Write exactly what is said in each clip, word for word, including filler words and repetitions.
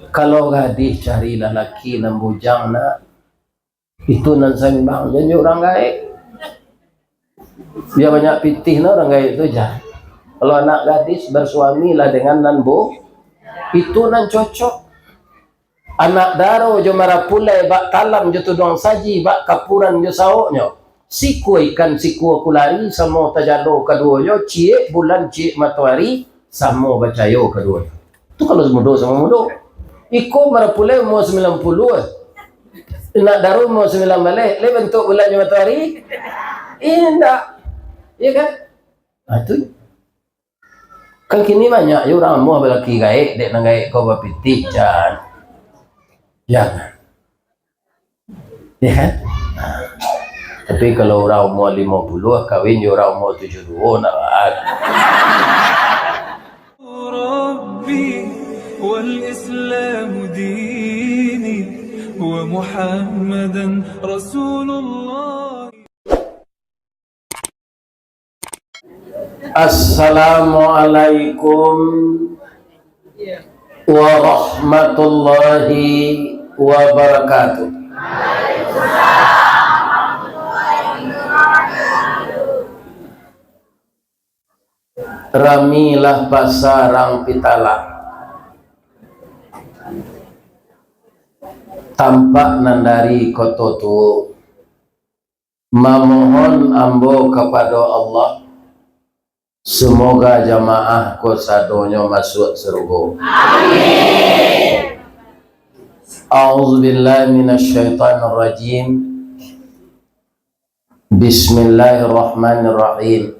Kalau gadih cari lalaki nan bujang, nak, itu nan saimbang, jan jo urang gaek. Bia banyak pitih, nah, urang gaek tu, jan. Kalau anak gadis, bersuamilah dengan nan bu-, itu nan cocok. Anak daro jo marapulai, bak talam jo tuduang saji, bak kapuran jo saoknyo. Sikua ikan, sikua kulari, samo tajalo kaduonyo, ciek bulan, ciek matoari, samo bacayo kaduonyo. Tu kalau mudo samo mudo. Iko marapulai umua sambilan puluah. Nak daro umua sambilan baleh, lai bantuak bulan jo matoari? Indak. Iya kan? Ah, tu. Kan kini banyak jo urang amuah balaki gaek, dek nan gaek ko bapitih, jan. Jan. Ya kan? Nah. Tapi kalau urang umua limo puluah kawin jo urang umua tujuah duo, nak lah. ربي والإسلام ديني ومحمدا رسول الله. Assalamualaikum warahmatullahi wabarakatuh. Ramilah pasa rang Pitalang, tampak nan dari Koto Tuo. Mamohon ambo kapado Allah, semoga jamaah ko sadonyo masuak sarugo. Amin. A'udzubillahi minasyaitonirrajim. Bismillahirrahmanirrahim.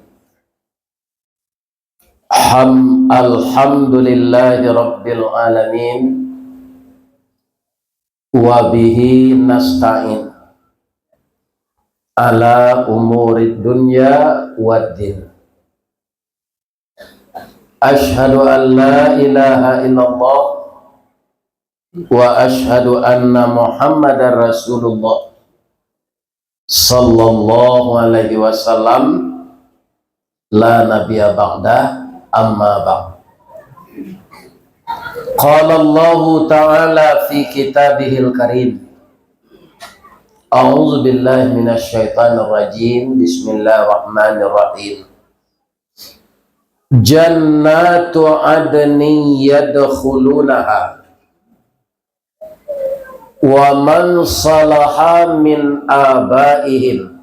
Ham-, alhamdulillahi rabbil alamin. Wa bihi nasta'in ala umurid dunya wad din. Asyhadu an la ilaha illallah wa asyhadu anna Muhammadar Rasulullah. Sallallahu alaihi wasallam, la nabiyya ba'dah, amma ba'd. Qala Allahu ta'ala fi kitabihil karim. A'udzu billahi minasy syaithanir rajim. Bismillahirrahmanirrahim. Jannatu adnin yadkhulunaha wa man salaha min abaihim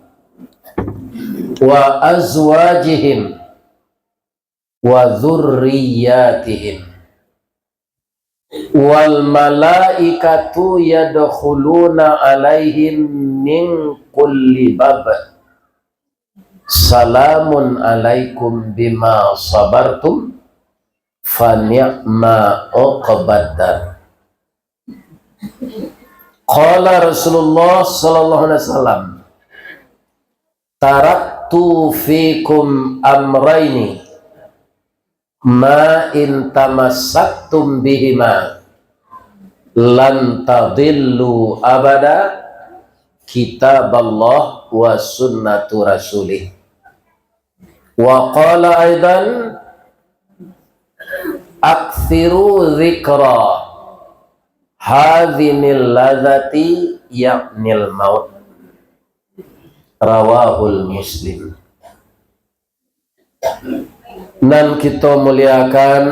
wa azwajihim wa dzurriyyatihim. Wal malaikatu yadkhuluna alaihim min kulli bab. Salamun alaikum bima sabartum, fa ni'ma uqbaddar. Qala Rasulullah sallallahu alaihi wasallam, "Taraktu fikum amraini, ma in tamassaktum bihima, lan tadillu abada, kitaballah wa sunnatu rasulih." Wa qala aidan, "Aktsiru dzikra hadzinil ladzati, ya'nil maut." Rawahul Muslim. Nan kito muliakan,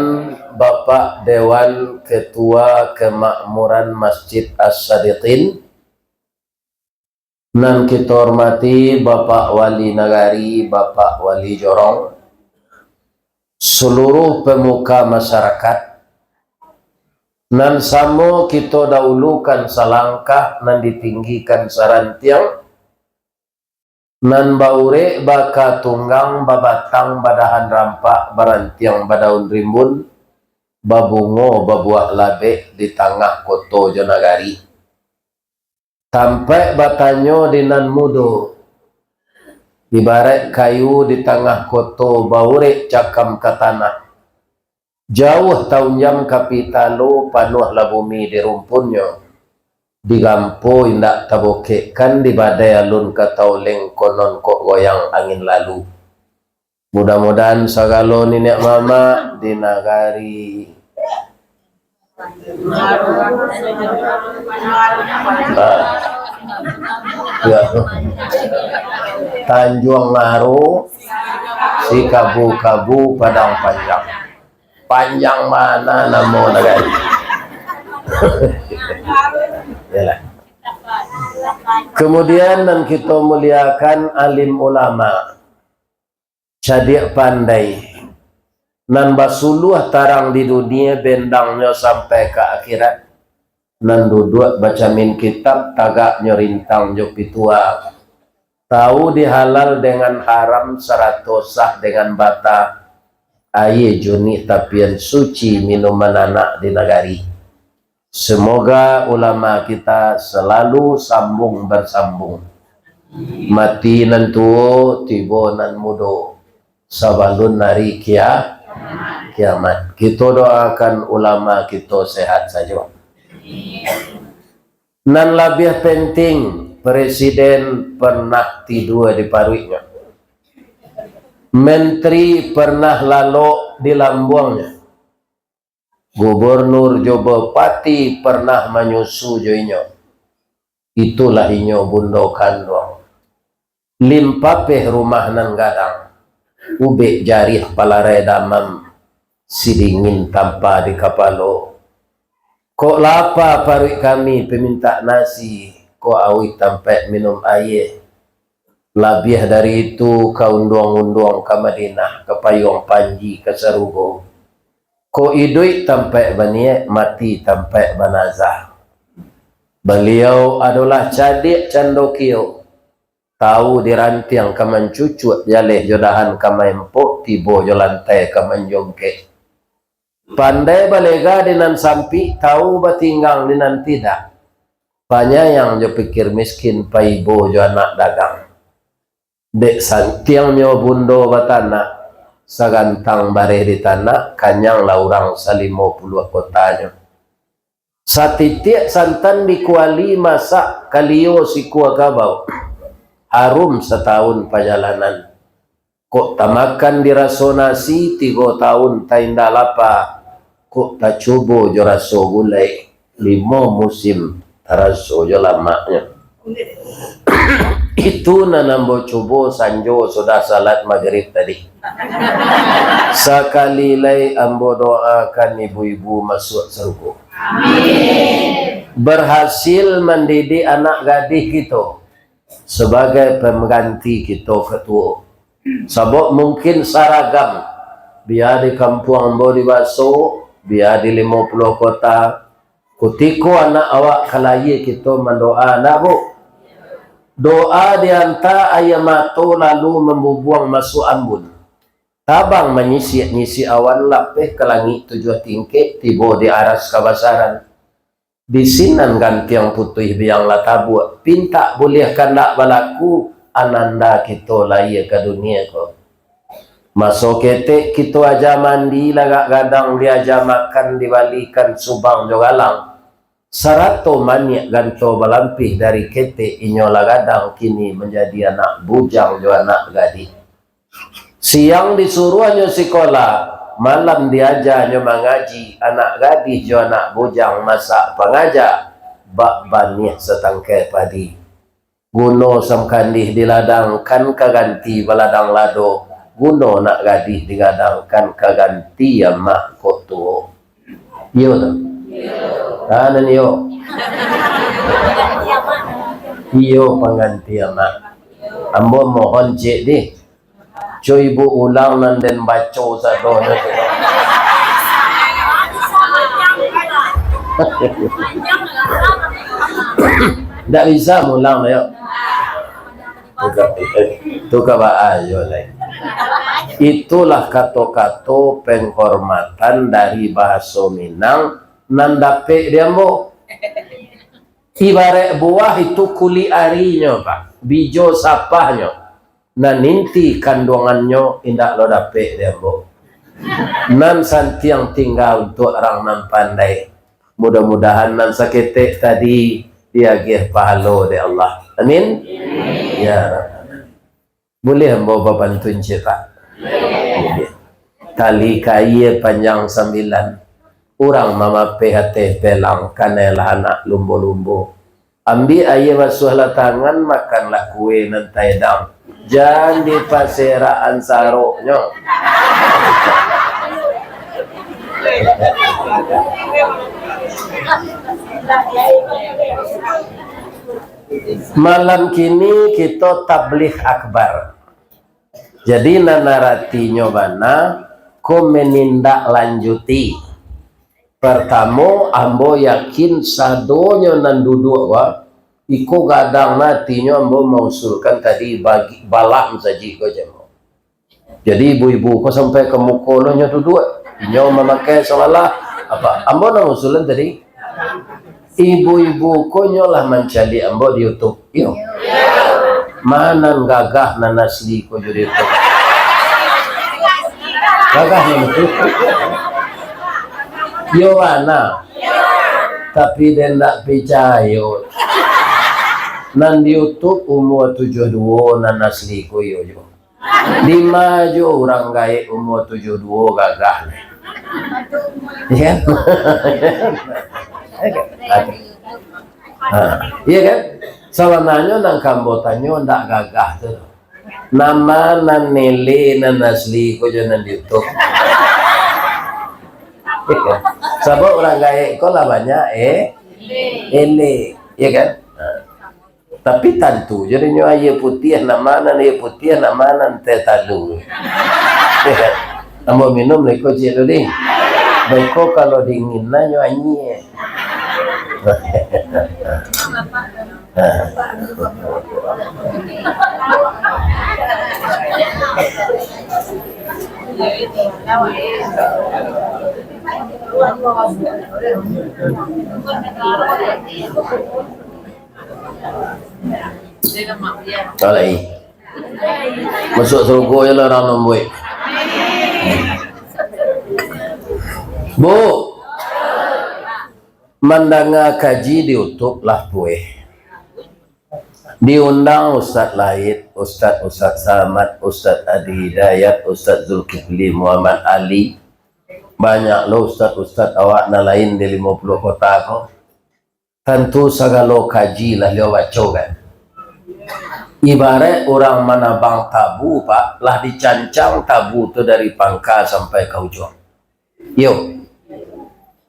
Bapak Dewan Ketua Kemakmuran Masjid As-Sadiqin, nan kito hormati Bapak Wali Nagari, Bapak Wali Jorong, saluruh pemuka masyarakat, nan samo kito dahulukan salangkah, nan ditinggikan sarantiang, nan baurek baka tunggang, babatang badahan rampak, barantiang badaun rimbun, babungo babuah labek di tangah koto jo nagari. Tampaik batanyo di nan mudo, ibaraik kayu di tangah koto, baurek cakam ka tanah. Jauah taunjam ka pitalo, panuahlah bumi di rumpunnyo. Digampo indak tabokekkan, di badai alun ka taoleng, konon kok goyang angin lalu. Mudah-mudahan sagalo niniak mamak di nagari Ah. Ya. Tanjuang Ngaru, Sikabu-kabu, Padang Panjang. Panjang bana namo nagari. Yalah. Kemudian, nan kito muliakan, alim ulama, cadiak pandai, nan basuluah tarang di dunia, bendangnyo sampai ka akhirat, nan duduak bacamin kitab, tagaknyo rintang jo pitua, tahu di halal dengan haram, sarato sah dengan bata, aia junih tapian suci minuman anak di nagari. Semoga ulama kita selalu sambung bersambung. Mati nan tuo, tibo nan mudo, sabalun hari kia-, kiamat. Kito doakan ulama kito sehat sajo. Nan labiah penting, presiden pernah tidua di paruiknyo. Menteri pernah lalok di lambuangnyo. Gubernur jo bupati pernah manyusu jo inyo. Itulah inyo bundo kanduang. Limpapeh rumah nan gadang, ubek jarih palarai damam, sidingin tampa di kapalo. Kok lapa paruik kami pamintak nasi, kok auih tampaik minum aia. Labiah dari itu, ka unduang-unduang ka Madinah, ka payuang panji ka sarugo. Kok iduik tampaik baniaik, mati tampaik banazah. Baliau adolah cadiak candokio, tahu di rantiang ka mancucuak, jaleh jo dahan ka maempok, tibo jo lantai ka manjongkek. Pandai balega di nan sampik, tahu batinggang di nan tidak. Panyayang jo pikir miskin, paibo jo anak dagang. Dek santiangnyo bundo batanak, sagantang bareh di tanak, kanyanglah urang salimo puluah kotanyo. Satitiak santan di kuali, masak kalio sikua kabau, harum satahun pajalanan. Kok tamakan di raso nasi, tigo tahun taindak lapa. Kok tacubo jo raso gulai, limo musim taraso jo lamaknyo. Itu nan ambo cubo sanjo sudah salat magrib tadi. Sakali lai ambo doakan ibu-ibu masuak sarugo. Amin. Berhasil mandidik anak gadih kito sabagai pangganti kito ka tuo. Sabab mungkin saragam, bia di kampuang ambo di Baso, bia di Limo Puluah Kota. Kutiko anak awak ka layie, kito mandoa, ndak, Bu? Doa dianta aia mato lalu mambubuang masuak ambun. Tabang manyisiak-nyisiak awan, lapeh ka langik tujuah tingkek, tibo di aras kabasaran. Di sinan gantiang putuih biang lah tabuak, pintak buliah kandak balaku, ananda kito layie ka dunie ko. Maso ketek kito aja mandi lagak gadang, diaja makan dibalikan subang jo galang, sarato maniak ganto balampih dari ketek inyo lah gadang, kini manjadi anak bujang jo anak gadih. Siang disuruahnyo sikola, malam diajanyo mangaji, anak gadih jo anak bujang masak pangaja, bak baniah satangkai padi. Guno sangkandih diladangkan ka ganti baladang lado, guno nak gadih digadangkan ka ganti amak kok tuo. Iyo tu. Ha, nan iyo. Iyo pangganti amak. Ambo mohon ciek dih. Cubo ibu ulang nan den baco sadonyo tu. Ndak bisa mulang yo. Tuka, tuka baayo lai. Itulah kato-kato penghormatan dari bahaso Minang nan dapek di ambo. Ibarat buah itu kulik arinyo, Pak, bijo sapahnyo, nan inti kanduangannyo indak lo dapek di ambo. Nan santiang tingga untuak urang nan pandai. Mudah-mudahan nan saketek tadi diagiah pahalo dek Allah. Amin. Ya Rabbana. Buliah ambo bapantun ciek, Pak? Buliah. Tali kaia panjang sambilan, Urang mamapeh ateh pelang, kanailah anak lumbo-lumbo. Ambiak aia basuahlah tangan, makanlah kue nan taedang. Jan dipaserak ansaroknyo. Malam kini kito tabligh akbar. Jadi, nan aratinyo bana, ko menindaklanjuti. Pertamo, ambo yakin sadonyo nan duduak ko, iko gadang nan atinyo ambo mausulkan tadi bagi, balah musajik ko jamo. Jadi, ibu-ibu ko sampai ka muko lo nyo duduak. Inyo mamakai sabalah. Apa? Ambo nan usulan tadi. Ibu-ibu ko nyo lah mancaliak ambo di YouTube. Iyo. Ma nan gagah nan asli ko jo di YouTube. Gagah nan asli. Iyo bana. Tapi den ndak picayo. Nan di YouTube umua tujuah duo, nan asli ko iyo juo. Dima jo urang gaek umua tujuah duo gagah. Iyo kan? Ha, iyo kan? Sabananyo nan ka ambo tanyo ndak gagah tu. Nama nan elek nan asli ko jo nan di YouTube. Sabab urang gaek ko lah banyak, eh, elek, iyo kan? Ha. Tapi tantu jo dinyo aia putiah, nama nan aia putiah, nama nan teh talu. Ambo minum lah iko ciek tu, dih. Beko kalau dingin, nah, nyo anyia. Alai. Masuak sarugo je lah urang nan buek. Bu, mandanga kaji di YouTube lah pueh. Diundang Ustaz Laid, Ustaz, Ustaz Samad, Ustaz Adi Hidayat, Ustaz Zulkifli Muhammad Ali. Banyak lo ustaz-ustaz awak nan lain di limo puluah kota ko. Tantu sagalo kaji lah baliau baco, kan? Ibaraik urang manabang tabu, Pak, lah dicancang tabu tu dari pangka sampai ka ujuang. Yo.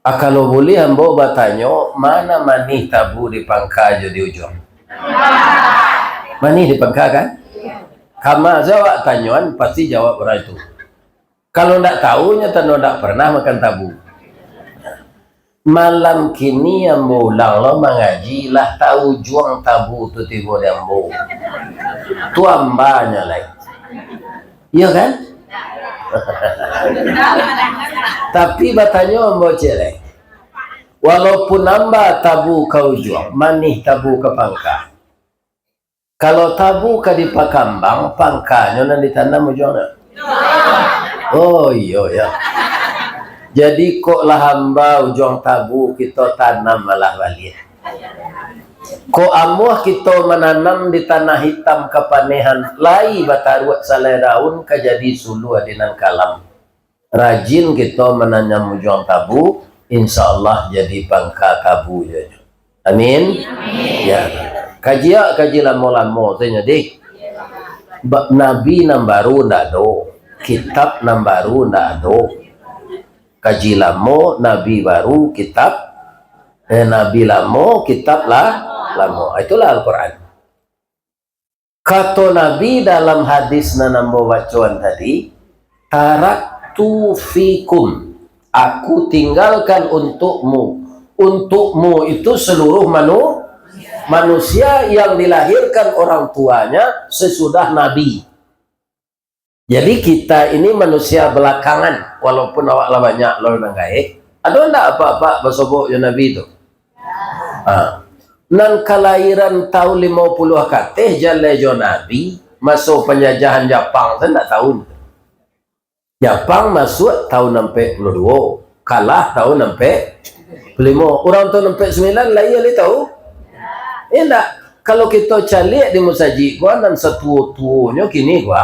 Ah, kalau buliah ambo batanyo, ma nan manih tabu di pangka jo di ujuang? Manih di pangka, kan? Kama se awak tanyoan, pasti jawab urang itu. Kalau ndak tahu, nyo tando ndak pernah makan tabu. Malam kini ambo ulang lo mangaji, lah tahu ujuang tabu tu tibo di ambo. Tu ambanyo lai. Iyo kan? Tapi batanyo ambo ciek lai. Walaupun amba tabu ka ujuang, manih tabu ka pangka. Kalau tabu ka dipakambang, pangkanyo nan ditanam ujuangnyo. Oh, iyo, ya. Jadi, kok lah amba ujuang tabu, kito tanam malah baliak. Kok amuah kito mananam di tanah itam kapanehan, lai bataruak salai daun, ka jadi suluah di nan kalam. Rajin kito mananam ujuang tabu, insya Allah jadi pangka tabu juo. Amin. Amin. Ya. Kaji, kaji lamo-lamo tu nyo, dih. Ba-, nabi nan baru ndak ado, kitab nan baru ndak ado. Kaji lamo, nabi baru, kitab, eh, nabi lamo, kitab lah lamo. Itulah Al-Quran. Kato Nabi dalam hadis nan ambo bacoan tadi, "Taraktu fikum, aku tinggalkan untukmu." Untukmu itu seluruh manu-, manusia yang dilahirkan orang tuanya sesudah Nabi. Jadi, kita ini manusia belakangan, walaupun awak lah banyak lo nan gaek. Ado ndak apak-apak basobok jo Nabi tu? Ha. Nan kalahiran taun limo puluah kateh jaleh jo Nabi, maso panjajahan Japang, sajo ndak tahu. Japang masuak taun ampek puluah duo, kalah taun ampek puluah limo. Urang taun ampek sambilan lahia lai tahu? Indak. Kalau kito caliak di musajik ko, nan satuo-tuonyo kini ko,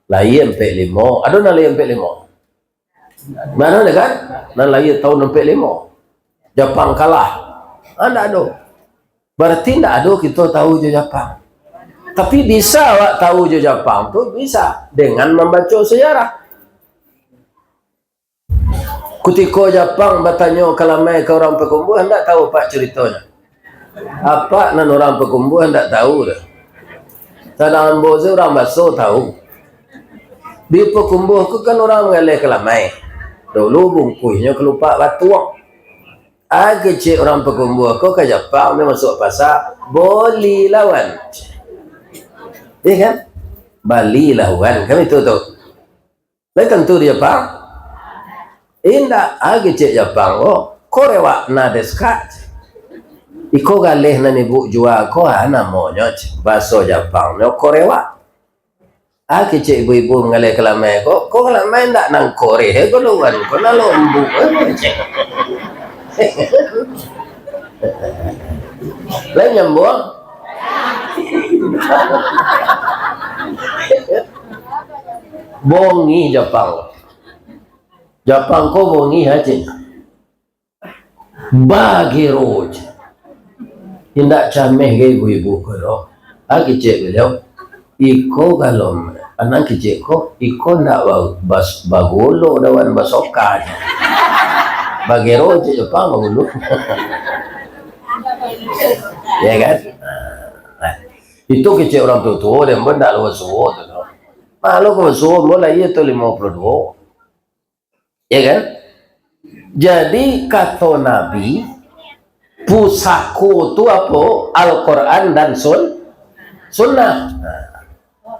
lahia ampek limo. Ado nan lahia ampek limo? Bana deh kan? Nan lahia tahun ampek limo. Japang kalah. Ah, ndak ado. Barati ndak ado kito tahu jo Japang. Tapi bisa awak tahu jo Japang tu bisa dengan mambaco sejarah. Kutiko Japang batanyo kalamai ka urang Pakumbuah, ndak tahu apak caritonyo. Apak nan urang Pakumbuah ndak tahu doh. Sadang ambo se urang Baso tahu. Di Pakumbuah ko kan urang mangaleh kalamai. Dulu bungkuihnyo kalupak batuang. Ah, kecek urang Pakumbuah ko ka Japang, dia masuak pasa, boli lawan. Iya kan? Bali lawan, kan itu tu. Lai tantu di Japang? Indak, ah, kecek Japang ko, korewak na desu ka. Iko galeh nan ibu jua ko, ah, namonyo, baso Japangnyo korewak. Ah, kecek ibu-ibu mangaleh kalamai ko, ko kalamai ndak nan koreh, eh, ko luan, ko nan lombuak, eh, kecek. Lai nyambuang? Bongih Japang. Japang ko bongih aja. Bagero je. Indak cameh ka ibu-ibu ko doh. Ah, kecek baliau. Iko kalau, anang kecek ko, iko ndak ba-, bas-, bagolo dawan basoka je. Bagero je Japang bagolo. Ya kan? Nah, itu kecek urang tuo-tuo, dan pun ndak lo suo tu doh. Malu ko suo, mo lahia tu limo puluah duo. Ya kan? Jadi, kato Nabi, pusako tu apo? Al-Quran dan sun-, Sunnah. Nah.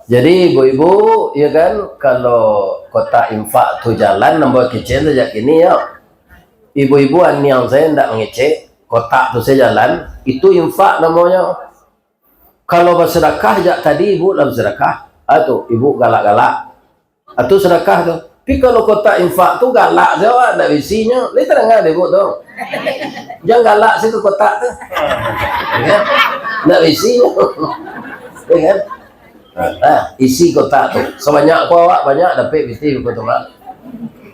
Jadi, ibu-ibu, ya kan, kalau kotak infak tu jalan, nambah kecek sajak kini, yo. Ibu-ibu aniang sajo ndak mangecek, kotak tu sajo jalan, itu infak namonyo. Kalau basadakah jak tadi, ibu lah basadakah. Ah, tu, ibu galak-galak. Ah, tu sadakah tu. Tapi kalau kotak infak tu galak sajo, ndak baisinyo. Lai tadanga dek ibu tu. Jan galak sajo kotak tu. Ya kan? Ndak baisinyo. Ya kan? Ah, isi kotak tu. Sabanyak ko awak banyak dapek pitih ko tu, Mak.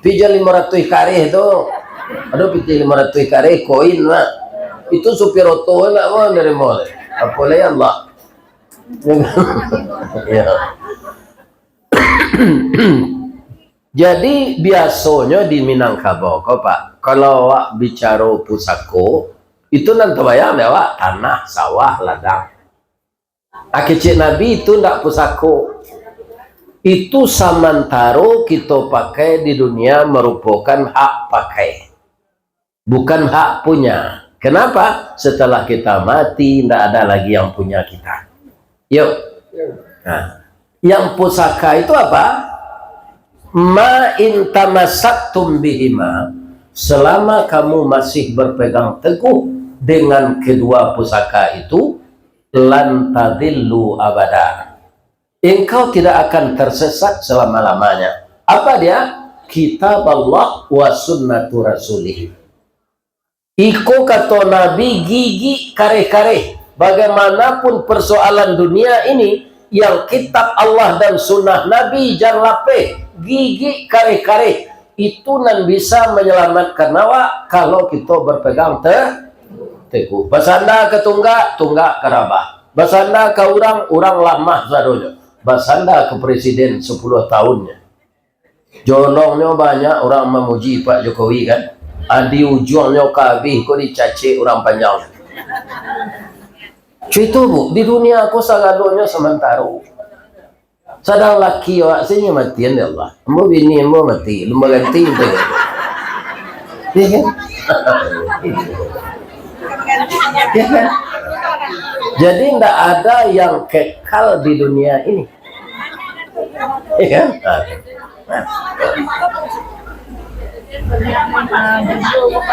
Pi jan limo ratuih kareh tu. Ado pitih limo ratuih kareh, koin, Mak. Itu supir oto nak mo narimo. Apo lai Allah. Ya. Jadi, biasonyo di Minangkabau ko, Pak, kalau awak bicaro pusako, itu nan tabayang dek awak, tanah, sawah, ladang. Ah, kecek Nabi itu ndak pusako. Itu samantaro kito pakai di dunia, marupokan hak pakai, bukan hak punya. Kenapa? Setelah kita mati, ndak ada lagi yang punya kita. Yuk. Nah, yang pusaka itu apa? Ma in tamassaktum bihima, selama kamu masih berpegang teguh dengan kedua pusaka itu, lan tadillu abada. Engkau tidak akan tersesat selama-lamanya. Apa dia? Kitab Allah wa sunnatu rasulih. Iko kato Nabi, gigik kareh-kareh. Bagaimanapun persoalan dunia ini, yang kitab Allah dan sunnah Nabi jan lapeh, gigik kareh-kareh. Itu nan bisa menyelamatkan awak kalau kito berpegang te-, teguh. Basanda ka tunggak, tunggak ka rabah. Basanda ka urang, urang lamah sadonyo. Basanda ka presiden sapuluah tahunnyo. Jolongnyo banyak urang mamuji Pak Jokowi, kan? Ah, di ujuangnyo ka abih ko dicacek urang panjang. Cuito, Bu, di dunia ko sagalonyo samantaro. Sadang laki awak sajo matian, ya Allah. Ambo bini ambo mati, lumba ganti tu. Ya kan? Ya kan? Jadi, ndak ada yang kekal di dunia ini. Ya kan?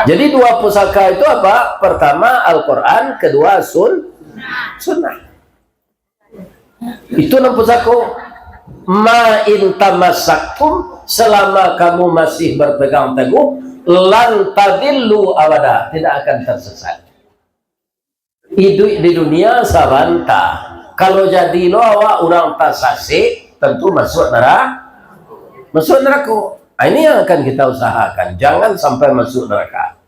Jadi, dua pusaka itu apa? Pertama Al-Quran, kedua sun-, sunnah. Itu nan pusako. Ma in tamassaktum, selama kamu masih berpegang teguh, lan tadillu abada, tidak akan tersesat. Iduik di dunia sabanta. Kalau jadi lo awak urang tasasek, tentu masuak nara-, masuak narako. Ah, ini yang akan kita usahakan, jangan sampai masuk neraka.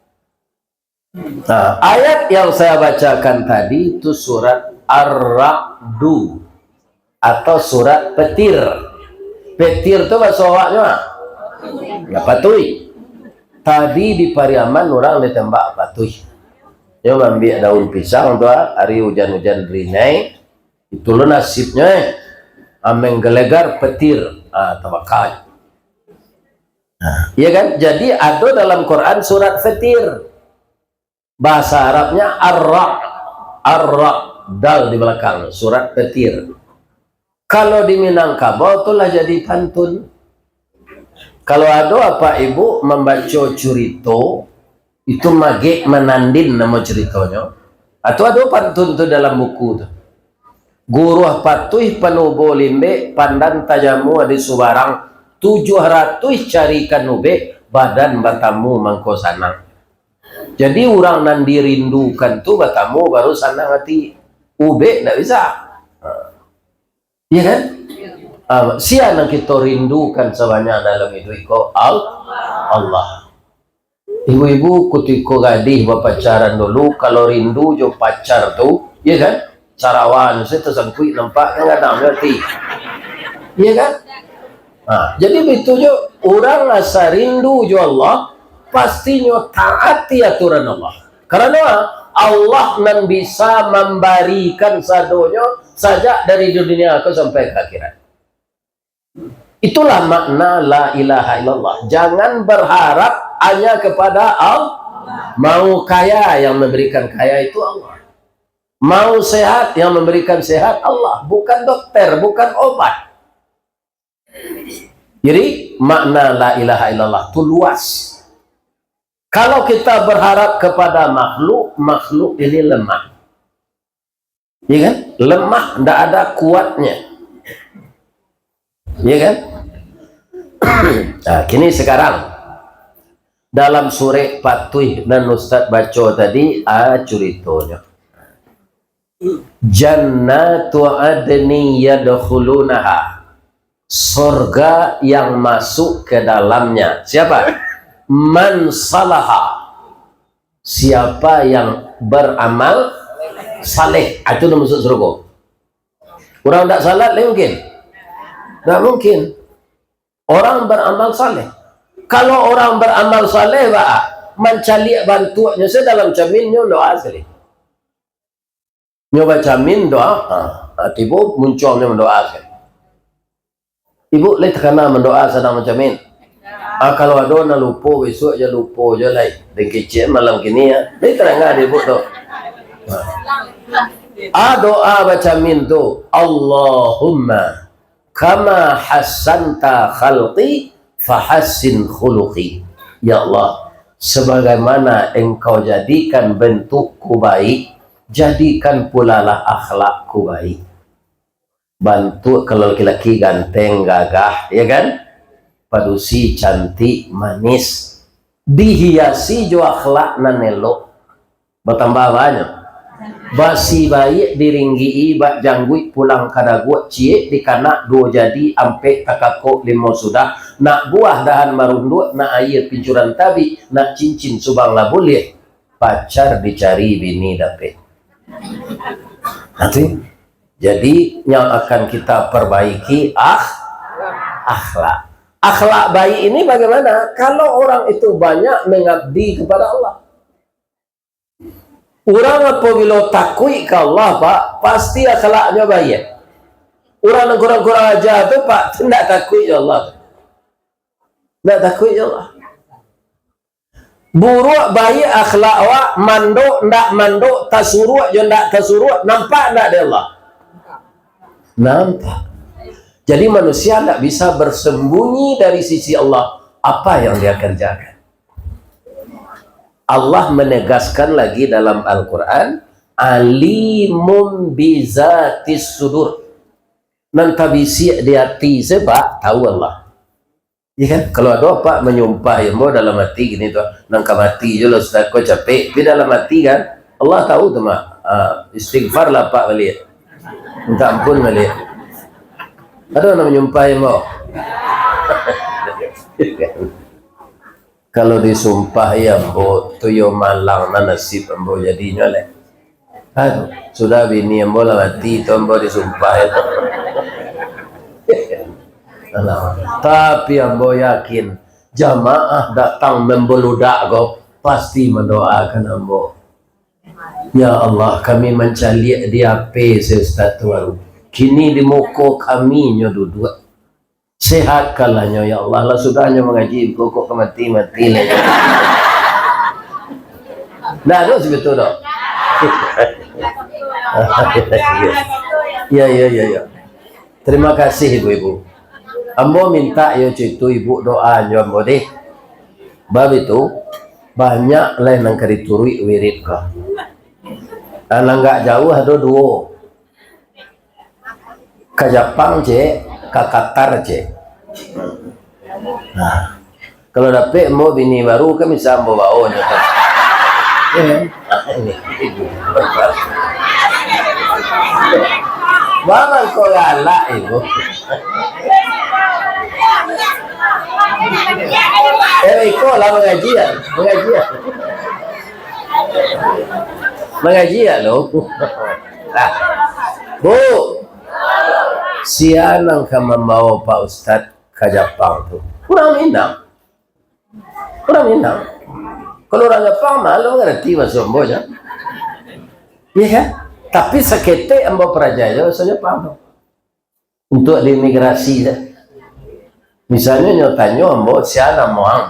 Nah, ayat yang saya bacakan tadi itu surat Ar-Ra'du atau surat Petir. Petir tu bahasa awaknyo, ah? Ya, patuih. Tadi di Pariaman urang ditembak patuih. Nyo maambiak daun pisang tu, ah, hari ujan-ujan rinai, itu lo nasibnyo, eh. Ameng gelegar petir, ah, tabaka. Nah, iya kan? Jadi ado dalam Quran surat Fatir. Bahasa Arabnya Ar-Ra'. Ar-Ra', dal di balakang, surat Fatir. Kalau di Minangkabau tu lah jadi pantun. Kalau ado apak ibuk mambaco curito, itu magek manandin namo curitonyo. Atau ado pantun tu dalam buku tu. Guruah patuih panubo limbek, pandan tajamu di subarang, tujuah ratuih carikan ubek, badan batamu mangko sanang. Jadi urang nan dirindukan tu batamu baru sanang ati. Ubek ndak bisa. Ha. Iya kan? Ah, sia nan kito rindukan sabanyak dalam iduik ko? Al-, Allah. Ibu-ibu, kutiko gadih bapacaran dulu, kalau rindu jo pacar tu, iya kan? Sarawa se tasangkuik nampak kan, gadang jo ati. Iya kan? Ha, jadi bitu jo, urang asa rindu jo Allah, pastinyo taati aturan Allah. Karano Allah nan bisa mambarikan sadonyo sajak dari dunia ko sampai ka akhirat. Itulah makna la ilaha illallah. Jangan berharap hanya kepada Allah. Mau kaya, yang memberikan kaya itu Allah. Mau sehat, yang memberikan sehat Allah. Bukan dokter, bukan obat. Jadi, makna la ilaha illallah tu luas. Kalau kita berharap kepada makhluk, makhluk ini lemah. Iya kan? Lemah, ndak ada kuatnya. Iya kan? Nah, kini sekarang, dalam surek patuih nan Ustaz baco tadi, ah, curitonyo. Jannatu adni yadkhulunaha. Sorga yang masuk ke dalamnya. Siapa? Man salaha. Siapa yang beramal saleh, ah, itu nan masuk surga. Urang ndak salat, lai mungkin? Ndak mungkin. Orang beramal saleh. Kalau orang beramal saleh, ba, mancaliak bantuaknyo se dalam caminnyo, doa sakali. Nyo bacamin, doa, ha, ha, tibo muncuangnyo mandoa se. Ibuk lai takana mandoa sadang bacamin? Ah, kalau ado nan lupo, bisuak jo lupo jo lai. Den kecek malam kini, ya. Lai tadanga di ibuk tu. Ha. Ah, doa bacamin tu, Allahumma kama hassanta khalqi fahassin khuluqi. Ya Allah, sebagaimana Engkau jadikan bentukku baik, jadikan pulalah akhlakku baik. Bantuak kalau laki-laki ganteng, gagah, ya kan? Padusi, cantik, manis, dihiasi jo akhlak nan elok. Batambah banyak. Basi baiak diringgi-i, bak jangguik pulang kadaguak, ciek dikanak duo jadi, ampek takakok limo sudah, nak buah dahan marunduak, nak aia pincuran tabik, nak cincin subang lah buliah, pacar dicari bini dapek. Nah, tu. Jadi, yang akan kita perbaiki akh-, akhlak. Akhlak baik ini bagaimana? Kalau orang itu banyak mengabdi kepada Allah. Urang apabilo takuik ka Allah, Pak, pasti akhlaknyo baiak. Urang nan kurang-kurang aja tu, Pak, tu ndak takuik jo Allah tu. Ndak takuik jo Allah. Buruak baiak akhlak awak, mandok ndak mandok, tasuruak jo ndak tasuruak, nampak ndak dek Allah? Nampak. Jadi manusia ndak bisa bersembunyi dari sisi Allah apa yang dia kerjakan. Allah menegaskan lagi dalam Al-Quran, "Alimun bizatis sudur." Nan tabisiak di ati se, Pak, tahu Allah. Iya kan? Kalau ado apak manyumpah ilmu dalam ati gini tu, "Nan ka mati jo lah, Ustaz, ko capek." Tapi dalam ati kan, Allah tahu tu mah. Ah, istighfar lah apak baliak. Minta ampun baliak. Ado nan manyumpah ilmu? Kalau disumpahi ambo tu yo malang nan nasib ambo jadinyo lai. Aduh, sudah bini ambo lah mati tu ambo disumpahi tu. Alah. Tapi ambo yakin jamaah datang membeludak ko pasti mendoakan ambo. Ya Allah, kami mancaliak di A P si Ustaz tu baru. Kini di muko kami nyo duduak. Sehatkanlah nyo, ya Allah. Lah sudah nyo mangaji, kok ka mati-mati lah. Ndak ado situ doh. Ya, ya, ya, ya. Terima kasih ibu-ibu. Ambo minta yo cuitu ibu doa nyo ambo deh. Bab itu, banyak lah nan ka dituruik wirid ko. Nan agak jauah ado duo. Ka Japang, cek, ka Qatar, cek. Nah, kalau dapek ambo bini baru kan bisa ambo bawa nyo kan. Iyo kan? Barang ko galak ibu. Eh, iko lah mangaji ya, mangaji ya. Mangaji ya lo. Ah. Bu, sia nan ka mambawa Pak Ustad ka Japang tu? Urang Minang. Urang Minang. Kalau urang Japang, malu ngarati bahaso ambo ja. Iya kan? Tapi saketek ambo parajayo bahaso Japang tu. Untuak di imigrasi ja. Misalnyo nyo tanyo ambo, "Sia namo ang?"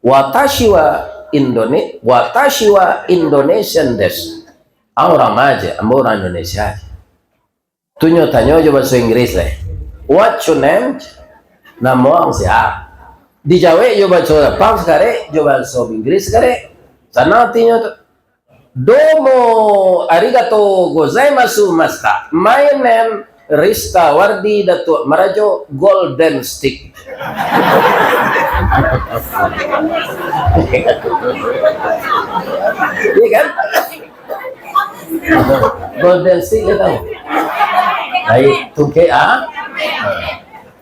"Watashi wa Indone-, watashi wa Indonesian desu." "Ang urang ma?" "Ambo urang Indonesia." Tu nyo tanyo jo bahaso Inggris lai. "What's your name?" "Namo ang sia?" Dijawek jo bahaso Japang sakarek, jo bahaso Inggris sakarek. Sanang atinyo tu. "Domo arigato gozaimasu, master. My name Rista Wardi Datuk Marajo Golden Stick." Iya kan? Golden Stick, kau tahu? Baik, tungkek, ah.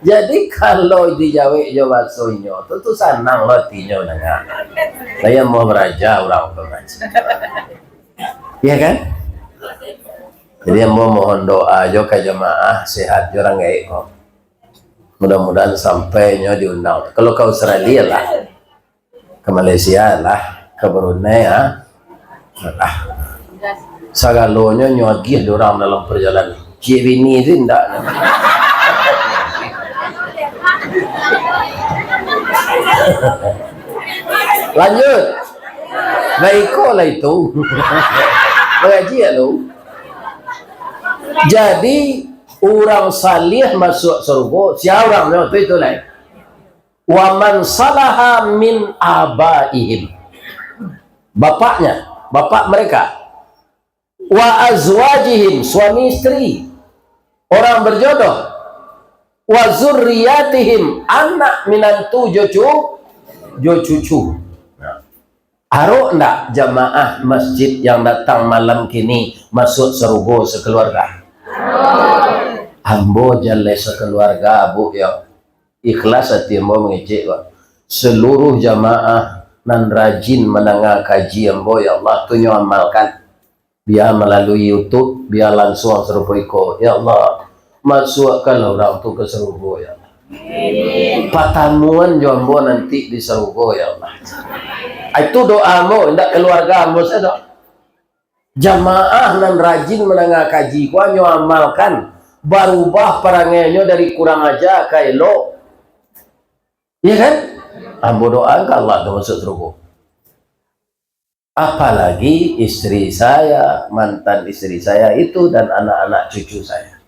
Jadi, kalau dijawek jo bahaso inyo, tu, tu sanang lo atinyo danga. Saya mau baraja urang tu, baraja. Iya kan? Jadi, ambo mohon doa jo ka jamaah, sehat jo urang gaek ko. Mudah-mudahan sampai nyo diundang. Kalau ka Australia lah, ka Malaysia lah, ka Brunei, ah, lah. Sagalonyo nyo agiah dek urang dalam perjalanan. Ciek bini tu indak. Lanjut. Baiko lah itu. Mangaji ya lo. Jadi, urang salih masuak sarugo, sia urangnyo tu itu lai. "Wa man salaha min abaihim." Bapaknya, bapak mereka. "Wa azwajihim," suami istri, orang berjodoh. "Wa zurriyatihim," anak minantu jo cu-, jo cucu. Nah. Arok ndak jamaah masjid yang datang malam kini masuak sarugo sakeluarga? Ambo jaleh sakeluarga, Bu, yo. Ikhlas ati ambo mangecek, Pak. Seluruh jamaah nan rajin mandanga kaji ambo, ya Allah, tu nyo amalkan. Bia malalui YouTube, bia lansuang sarupo iko. Ya Allah, masuakkanlah urang tu ka sarugo, ya Allah. Patamuan jo ambo nanti di sarugo, ya Allah. Itu doa ambo, indak keluarga ambo sajo. Jamaah nan rajin mandanga kaji ko, nyo amalkan, barubah parangainyo dari kurang aja ka elok. Iya kan? Ambo doakan Allah tu masuk sarugo. Apalagi istri saya, mantan istri saya itu, dan anak-anak cucu saya.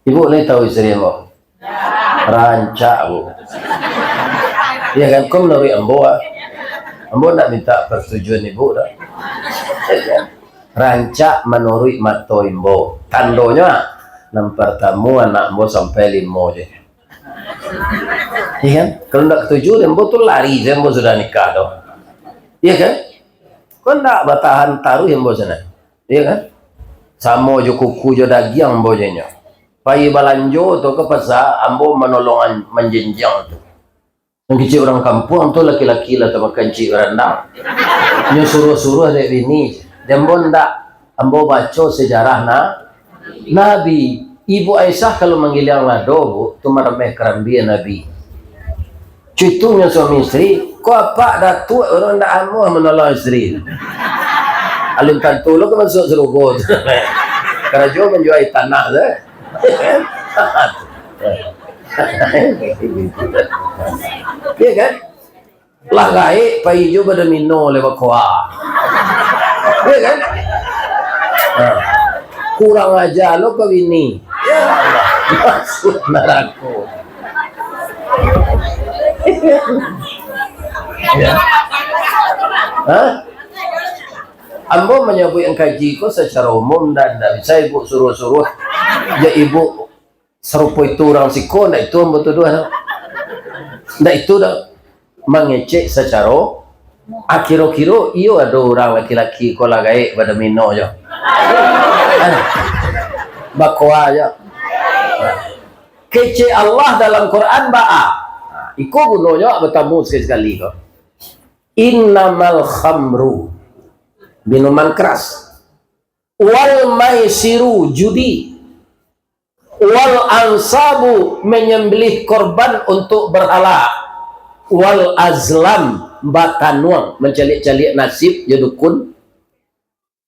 Ibu ni tahu istri ambo? Rancak, Bu. Iya kan? Ko manuruik ambo, ah. Ambo ndak minta persetujuan ibu dah. Rancak manuruik mato ambo. Tandonyo, ah, nan pertamo anak ambo sampai limo je. Iya kan? Kalau ndak katuju, ambo tu lari, ambo sudah nikah tu. Iya kan? Ko ndak batahan taruih ambo sinan. Iya kan? Samo jo kuku jo dagiang ambo jo inyo. Pai balanjo tu ka pasa, ambo manolongan manjanjiang tu. Nan kecek urang kampuang tu laki-laki lah tamakan cik barandang. Nyo suruah-suruah dek bini. Dek ambo ndak, ambo baco sejarah na-, Nabi. Ibu Aisyah kalau manggiliang lado, Bu, tu marameh karambia Nabi. Cuitunyo suami isteri, ko apak datuak urang ndak amuah manolong isteri. Alun tantu lo ka masuak sarugo tu. Karajo manjual tanah tu. Iya kan? Lah gaek pai jo badomino lewat koa. Iya kan? Ha. Kurang aja lo ka bini. Ya Allah. Masuak narako. Ya. Ha? Ambo manyabuik nan kaji ko sacaro umum, ndak, ndak bisa ibu suruah-suruah. Ja ibu sarupo itu urang siko, ndak itu ambo tuduah tu. Ndak itu doh. Mangecek sacaro, ah, kiro-kiro iyo ado urang laki-laki ko lah gaek badomino jo. Aduh. Bakoa jo. Kecek Allah dalam Quran baa. Iko gunonyo batamu sakali-sakali ko. Innamal khamru, minuman keras. Wal maisiru, judi. Wal ansabu, menyembelih korban untuk berhala. Wal azlam, batanuang, mancaliak-caliak nasib jo dukun.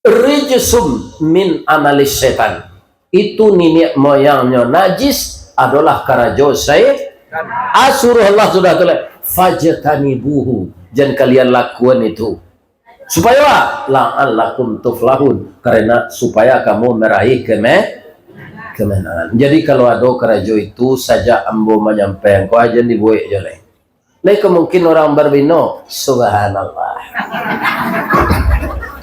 Rijsum min amalis setan. Itu niniak moyangnyo najis, adolah karajo syaitan. Asuruh Allah sudah tu lah. Fajtanibuhu, jan kalian lakuan itu. Supayo lah, la'allakum tuflahun, karena supaya kamu meraih keme-, kemenangan. Jadi kalau ado karajo itu, sajak ambo manyampaian ko, jan dibuek jo lai. Lai ka mungkin urang badomino, subhanallah.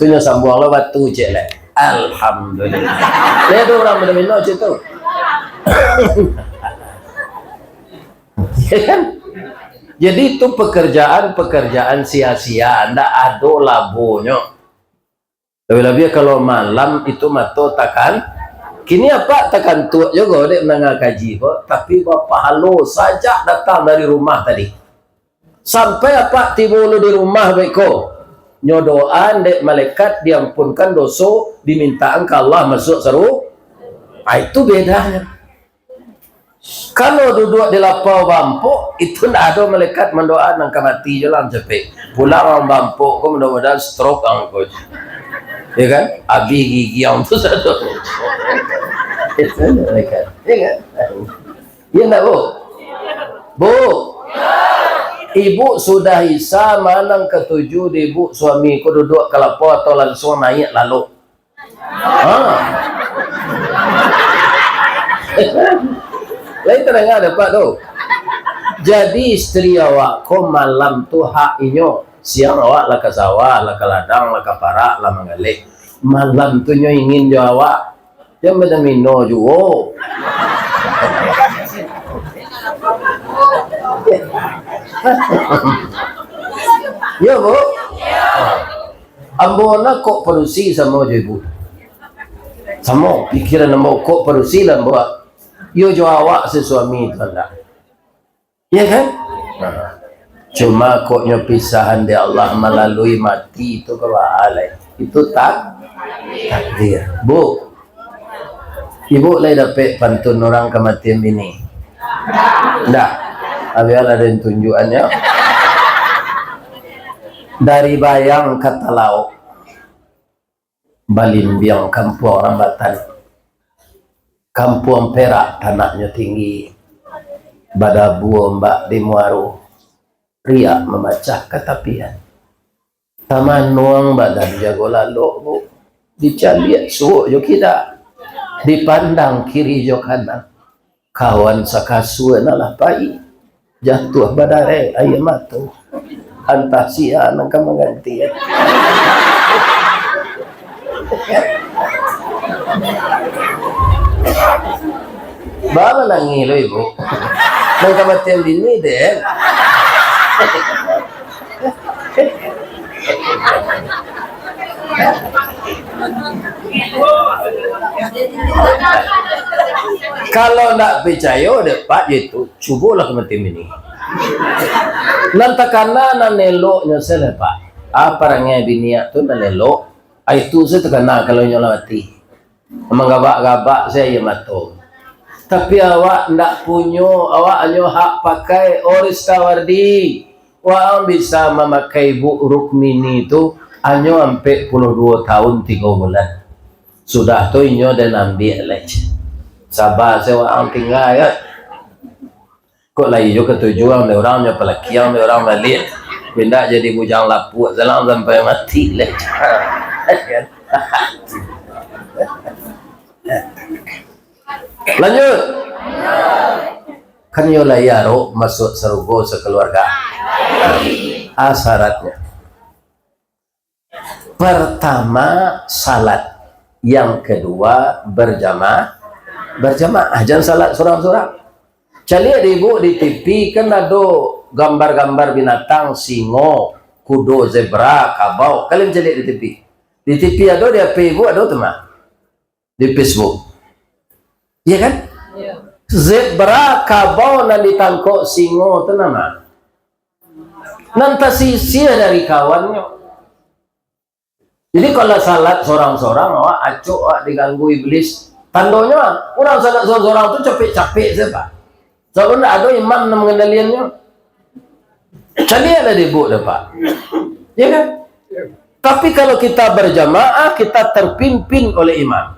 Tu nyo sambuang lo batu cek lai. Alhamdulillah. Lai ado urang badomino cek tu. Ya kan? Jadi itu pekerjaan-pekerjaan sia-sia, ndak ado labonyo. Labiah-labiah kalau malam itu mato takan. Kini apak takantuak juo dek mandanga kaji ko, tapi bapahalo sajak datang dari rumah tadi. Sampai apak tibo lu di rumah beko, nyo doa dek malaikat diampunkan doso, dimintaan ka Allah masuak saru-, ah, itu bedanyo. Kalau duduak di lapau bampok, itu ndak ado malaikat mandoa nan ka mati jo lah capek. Pulang ang bampok ko mudah-mudahan stroke ang ko. Ya kan? Abih gigi ang tu sado. Itu malaikat. Ya kan? Ya ndak, Bu? Bu, ibu sudah Isya, ma nan katuju di ibu suami ko duduak ka lapau atau langsung naiak lalok? Ha. Lai tadanga dek apak tu. Jadi isteri awak ko malam tu hak inyo. Siang awak lah ka sawah, lah ka ladang, lah ka parak, lah manggaleh. Malam tu nyo ingin jo awak. Jan badomino juo. Yo, Bu? Ambo nak kok padusi samo jo ibu. Samo, pikiran ambo kok padusi lah ambo. Yo jo awak sasuami tu ndak. Ya kan? Nah. Cuma kok nyo pisahan dek Allah malalui mati tu ka baa lai. Itu tak, takdir. Bu, ibu lai dapek pantun urang kamatian bini? Ndak. Abialah den tunjuakannyo. Dari Bayang ka Talaok. Balimbiang kampuang Rambatan. Kampuang Perak tanahnyo tinggi. Badabua ombak di muaro. Riak mamacah ka tapian. Tamanuang badan jago lalok, Bu. Dicaliak suok jo kida. Dipandang kiri jo kanan. Kawan sakasua nan lah pai, jatuah badareh aia mato. Antah sia nan ka mangganti. Baa manangih lo, Ibu? Nan kamatian bini, den. Kalau ndak picayo dek Pak je tu, cubolah kamatian bini. Nan takana nan eloknyo se lah, Pak. Ah, parangai biniak tu nan elok. Ah, itu se takana kalau inyo lah mati. Manggabak-gabak se aia mato. Tapi awak ndak punyo, awak hanyo hak pakai, oh Rizka Wardi. Waang bisa mamakai Ibu Rukmini tu hanyo ampek puluah duo tahun tigo bulan. Sudah tu inyo den ambiak lai. Saba se waang tingga, yo. Kok lai jo katuju dek urang, nyo palakiang dek urang baliak. Indak jadi bujang lapuak salang sampai mati lai. Lanjut. Kan yo lai arok masuak sarugo sakaluarga. Ah, syaratnyo. Pertama, salat. Yang kedua, berjamaah. Berjamaah. Jan salat surang-surang. Caliak dek ibu di T V, kan ado gambar-gambar binatang, singo, kudo, zebra, kabau. Kalian caliak di T V. Di T V ado, di H P ibu ado tu mah. Di Facebook. Iya kan? Iya. Zebra, kabau nan ditangkok singo tu nama. Nan tasisih dari kawannyo. Jadi, kalau salat sorang-sorang, awak acok, awak diganggu iblis. Tandonyo, urang salat sorang-sorang tu capek-capek sajo, Pak. Sabab ndak ado imam nan mangandaliannyo. Caliaklah dek ibu deh, Pak. Ya kan? Tapi kalau kita berjamaah, kita terpimpin oleh imam.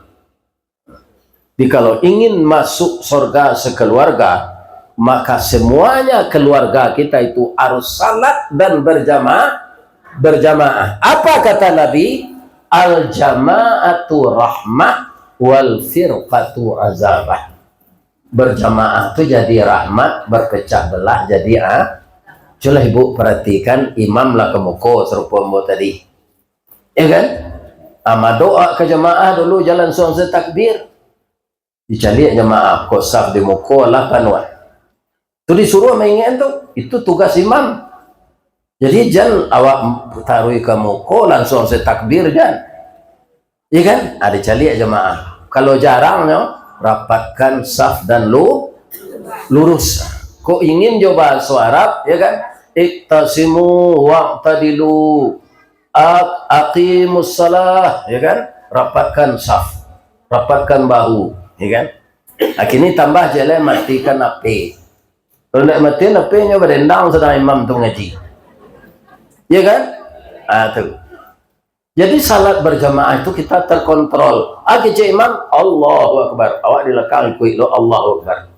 Jadi, kalau ingin masuk surga sekeluarga, maka semuanya keluarga kita itu harus salat dan berjamaah, berjamaah. Apa kata Nabi? "Al-jama'atu rahmah, wal firqatu azabah." Berjamaah tu jadi rahmat, berpecah belah jadi, ah. Cubolah ibu perhatikan, imam lah ka muko sarupo ambo tadi. Ya kan? Ah, madoa ka jamaah dulu, jan lansuang se takbir. Dicaliak jamaah, kok saf di muko lah panuah. Tu disuruah maingekan tu, itu tugas imam. Jadi, jan awak taruih ka muko, lansuang se takbir, jan. Iya kan? Ah, dicaliak jamaah. Kalau jarangnyo, rapatkan saf dan lu-, lurus. Kok ingin jo bahaso Arab, ya kan? "Iqtasimu wa'tadilu." Aq-, aqimus salah, ya kan? Rapatkan saf, rapatkan bahu, ya kan? Akhirnyo tambah je lah matikan H P. Kalau ndak matikan H P, nyo badendang sadang imam tu mangaji. Ya kan? Ah, tu. Jadi, salat berjamaah itu kita terkontrol. Ah, kecek imam, Allahu Akbar. Awak di belakang ikuik lo, Allahu Akbar.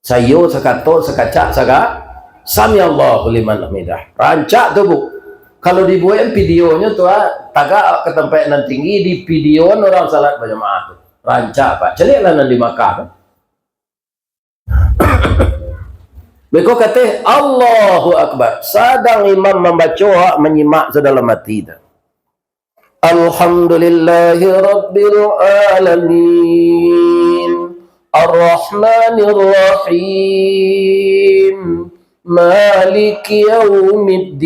Saiyo sakato, sakacak, saga-, "Sami'allahu liman hamidah." Rancak tu, Bu. Kalau dibuek videonyo tu, ah, tagak ka tampek nan tinggi, di videoan urang salat bajamaah tu. Rancak, Pak. Caliaklah nan di Makkah tu. Beko kateh, "Allahu Akbar." Sadang imam mambaco, awak manyimak sadalam ati tu. Alhamdulillahi Rabbil Alamin. Ar-Rahmanir Rahim. Maliki Yaumiddin.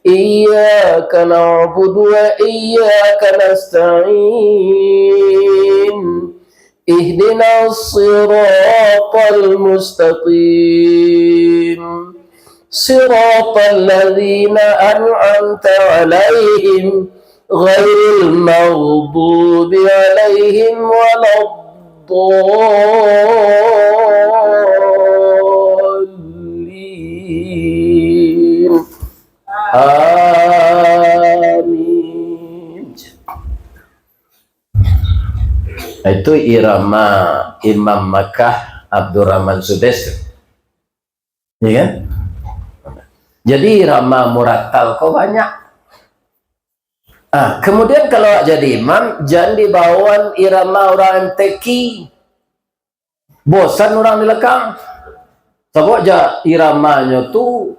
Iyyaka na'budu wa iyyaka nasta'in. Ihdinas siratal mustaqim. Siratal ladzina an'amta 'alaihim, ghairil maghdubi 'alaihim waladdallin. Amin. Itu irama Imam Makkah Abdurrahman Sudais tu. Ya kan? Jadi, irama murattal ko banyak. Ah, kemudian kalau awak jadi imam, jan dibawoan irama urang M T Q. Bosan urang di lakang. Sabab ja iramanyo tu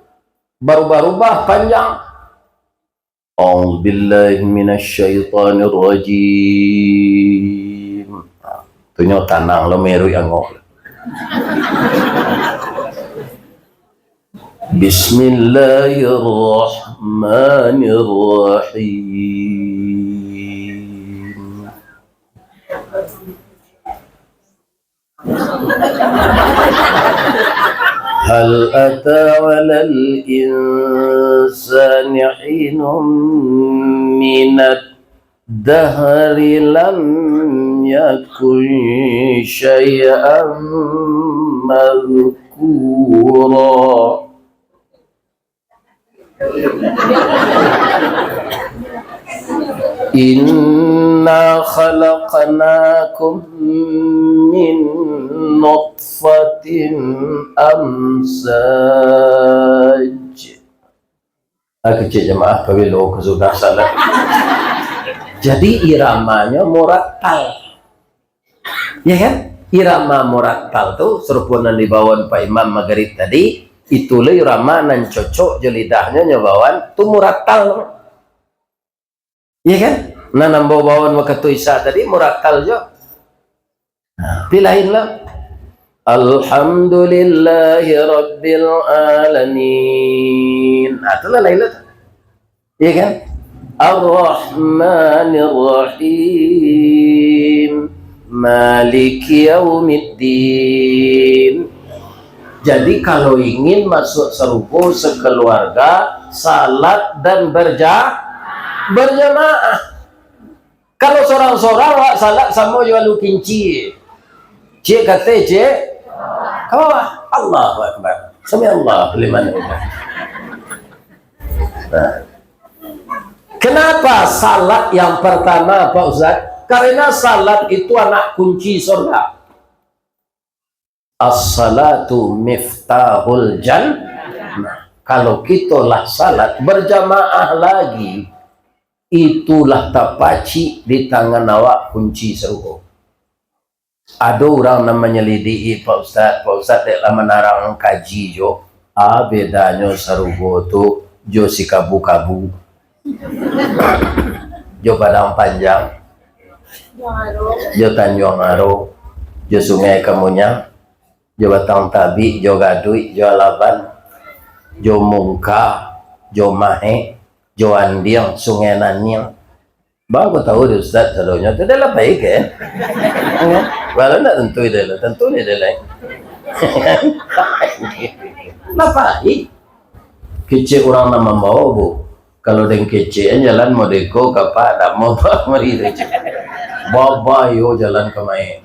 barubah-rubah panjang. A'udzubillahi minasyaitonirrajim. Nah, tu nyo tanang lo meruik angok. Bismillahirrahmanirrahim. هل أتى على الإنسان حين من الدهر لم يكن شيئا مذكورا. إنا خلقناكم من نطفة أمشاج. Ah, kecek jamaah, pabilo ka sudah salat. Jadi, iramanyo murattal. Ya kan? Irama murattal tu, sarupo nan dibawakan Pak Imam Magrib tadi, itulah irama nan cocok jo lidahnyo nyo bawakan, tu murattal. Iya kan? Nah, nan ambo bawakan wakatu Isya tadi murattal jo. Nah, tapi lain lah. Alhamdulillahirabbil alamin. Nah, itulah lain lah. Iya kan? Ar-Rahmanir Rahim. Maliki Yaumiddin. Jadi, kalau ingin masuk sarugo sekeluarga, salat dan berja-, berjamaah. Kalau sorang-sorang, awak salat samo jo alu kinci. Ciek ka ateh, ciek ka bawah. Allahu Akbar. Sami Allahu liman hamidah. Nah. Kenapa salat yang pertama, Pak Ustaz? Karena salat itu anak kunci surga. As-salatu miftahul jannah. Kalau kito lah salat berjamaah lagi, itulah tapacik di tangan awak kunci sarugo. Ado urang nan manyalidiki, "Pak Ustaz, Pak Ustaz dek lah manarang kaji jo, a bedanyo sarugo tu jo si kabu-kabu, jo Padang Panjang, jo Tanjuang Aro, jo Sungai Kamunyang, jo Batang Tabik, jo Gaduik, jo Alaban, jo Mungka, jo Mahek, jo Andiang, Sungai Naniang." Baa kok tahu dek Ustaz sadonyo tu, dah lah baik kan? Kalau ndak tantu dah lah, tantu ni dah lah. Lah baik. Kecek urang nan mambawa, Bu. Kalau den kecek jalan modeko kapak damo pamari tu. Babayo jalan ka Maek.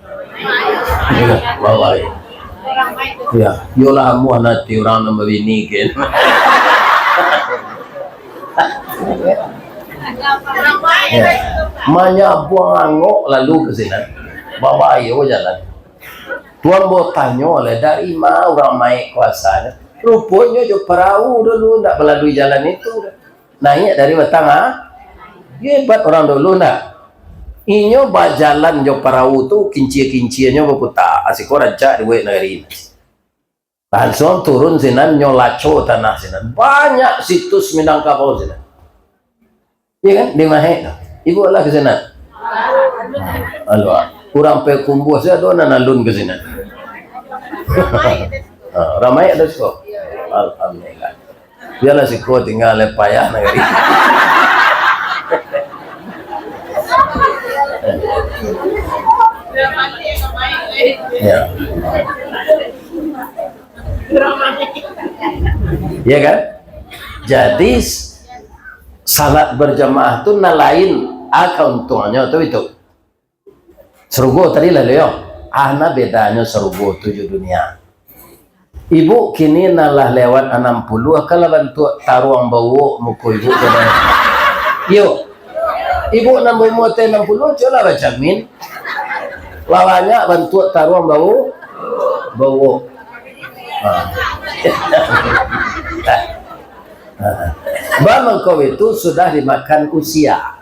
Iyo, babayo. Iyo, iyolah amuah nanti urang nan babini kan. Iyo. Manyabuang angok lalu ka sinan. Babayo jalan. Tuan batanyo lah, dari ma urang Maek ko asalnyo? Ruponyo jo parau dulu, ndak balalui jalan itu. Naiak dari batang, ah? Hebat urang dulu, ndak? Inyo bajalan jo parau tu, kincia-kincianyo baputa, asiko rancak dibuek nagari. Langsuang turun sinan, nyo laco tanah sinan. Banyak situs Minangkabau sinan. Iya kan? Di Mahek tu. Ibu lah ka sinan. Aluah. Urang Payakumbuah sajo ado nan alun ka sinan. Ha, ramai ado siko. Alhamdulillah. Bialah siko tingga lai payah nagari. Ya. Ya kan? Jadi, s-, salat berjamaah tu nan lain, a kauntuangannyo tu itu. Sarugo tadi lah, Leo. A nan bedanyo sarugo tu jo dunia. Ibu kini nan lah lewat anam puluah, ka lah bantuak taruang bauok muko ibu tu, dah. Iyo. Ibu nan baumua ateh anam puluah, cubolah bacamin. Lah banyak bantuak taruang bau-, bauok. Ha. Ha. Ba mangko itu sudah dimakan usia.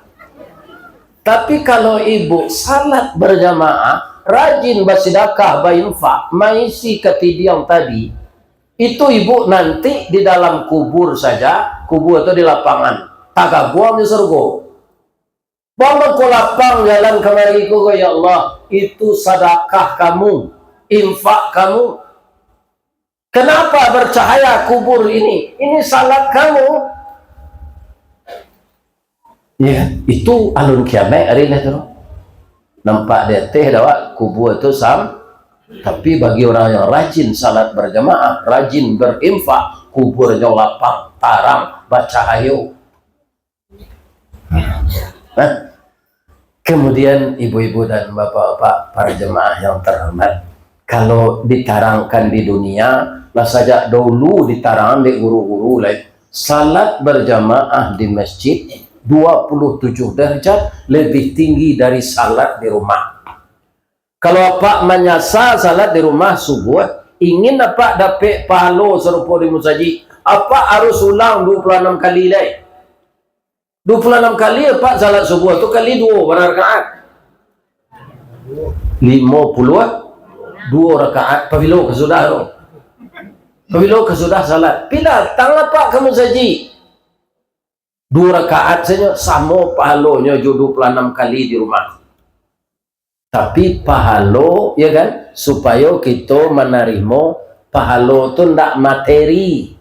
Tapi kalau ibu salat berjamaah, rajin basidakah, bainfak, maisi katidiang tadi, itu ibu nanti di dalam kubur saja, kubur atau di lapangan, tagabuang di surga. Bang, bang, ko lapang jalan kamari ko, ya Allah, itu sadakah kamu, infak kamu. Kenapa bercahaya kubur ini? Ini salat kamu. Ya, itu alun kiamat hari lah tu. Nampak di ateh dah, wak, kubur tu sam-, Tapi bagi orang yang rajin salat berjamaah, rajin berinfak, kuburnyo lapang, tarang, bacahayo. Nah, kemudian ibu-ibu dan bapak-bapak para jemaah yang terhormat, kalau ditarangkan di dunia, lah sajak dahulu ditarang dek guru-guru lai, salat berjamaah di masjid dua puluh tujuh derajat lebih tinggi dari salat di rumah. Kalau apak manyasa salat di rumah subuh, ingin apak dapek pahalo sarupo di musajik, apak harus ulang dua puluh anam kali lai. Dua puluh anam kali apak salat subuh tu kali duo, bara rakaat? Limo puluah duo rakaat. Pabilo ka sudah tu? Pabilo ka sudah salat? Pi datang apak ka musajik. Duo rakaat sajo, samo pahalonyo jo dua puluh anam kali di rumah. Tapi pahalo, ya kan, supayo kito manarimo pahalo tu ndak materi.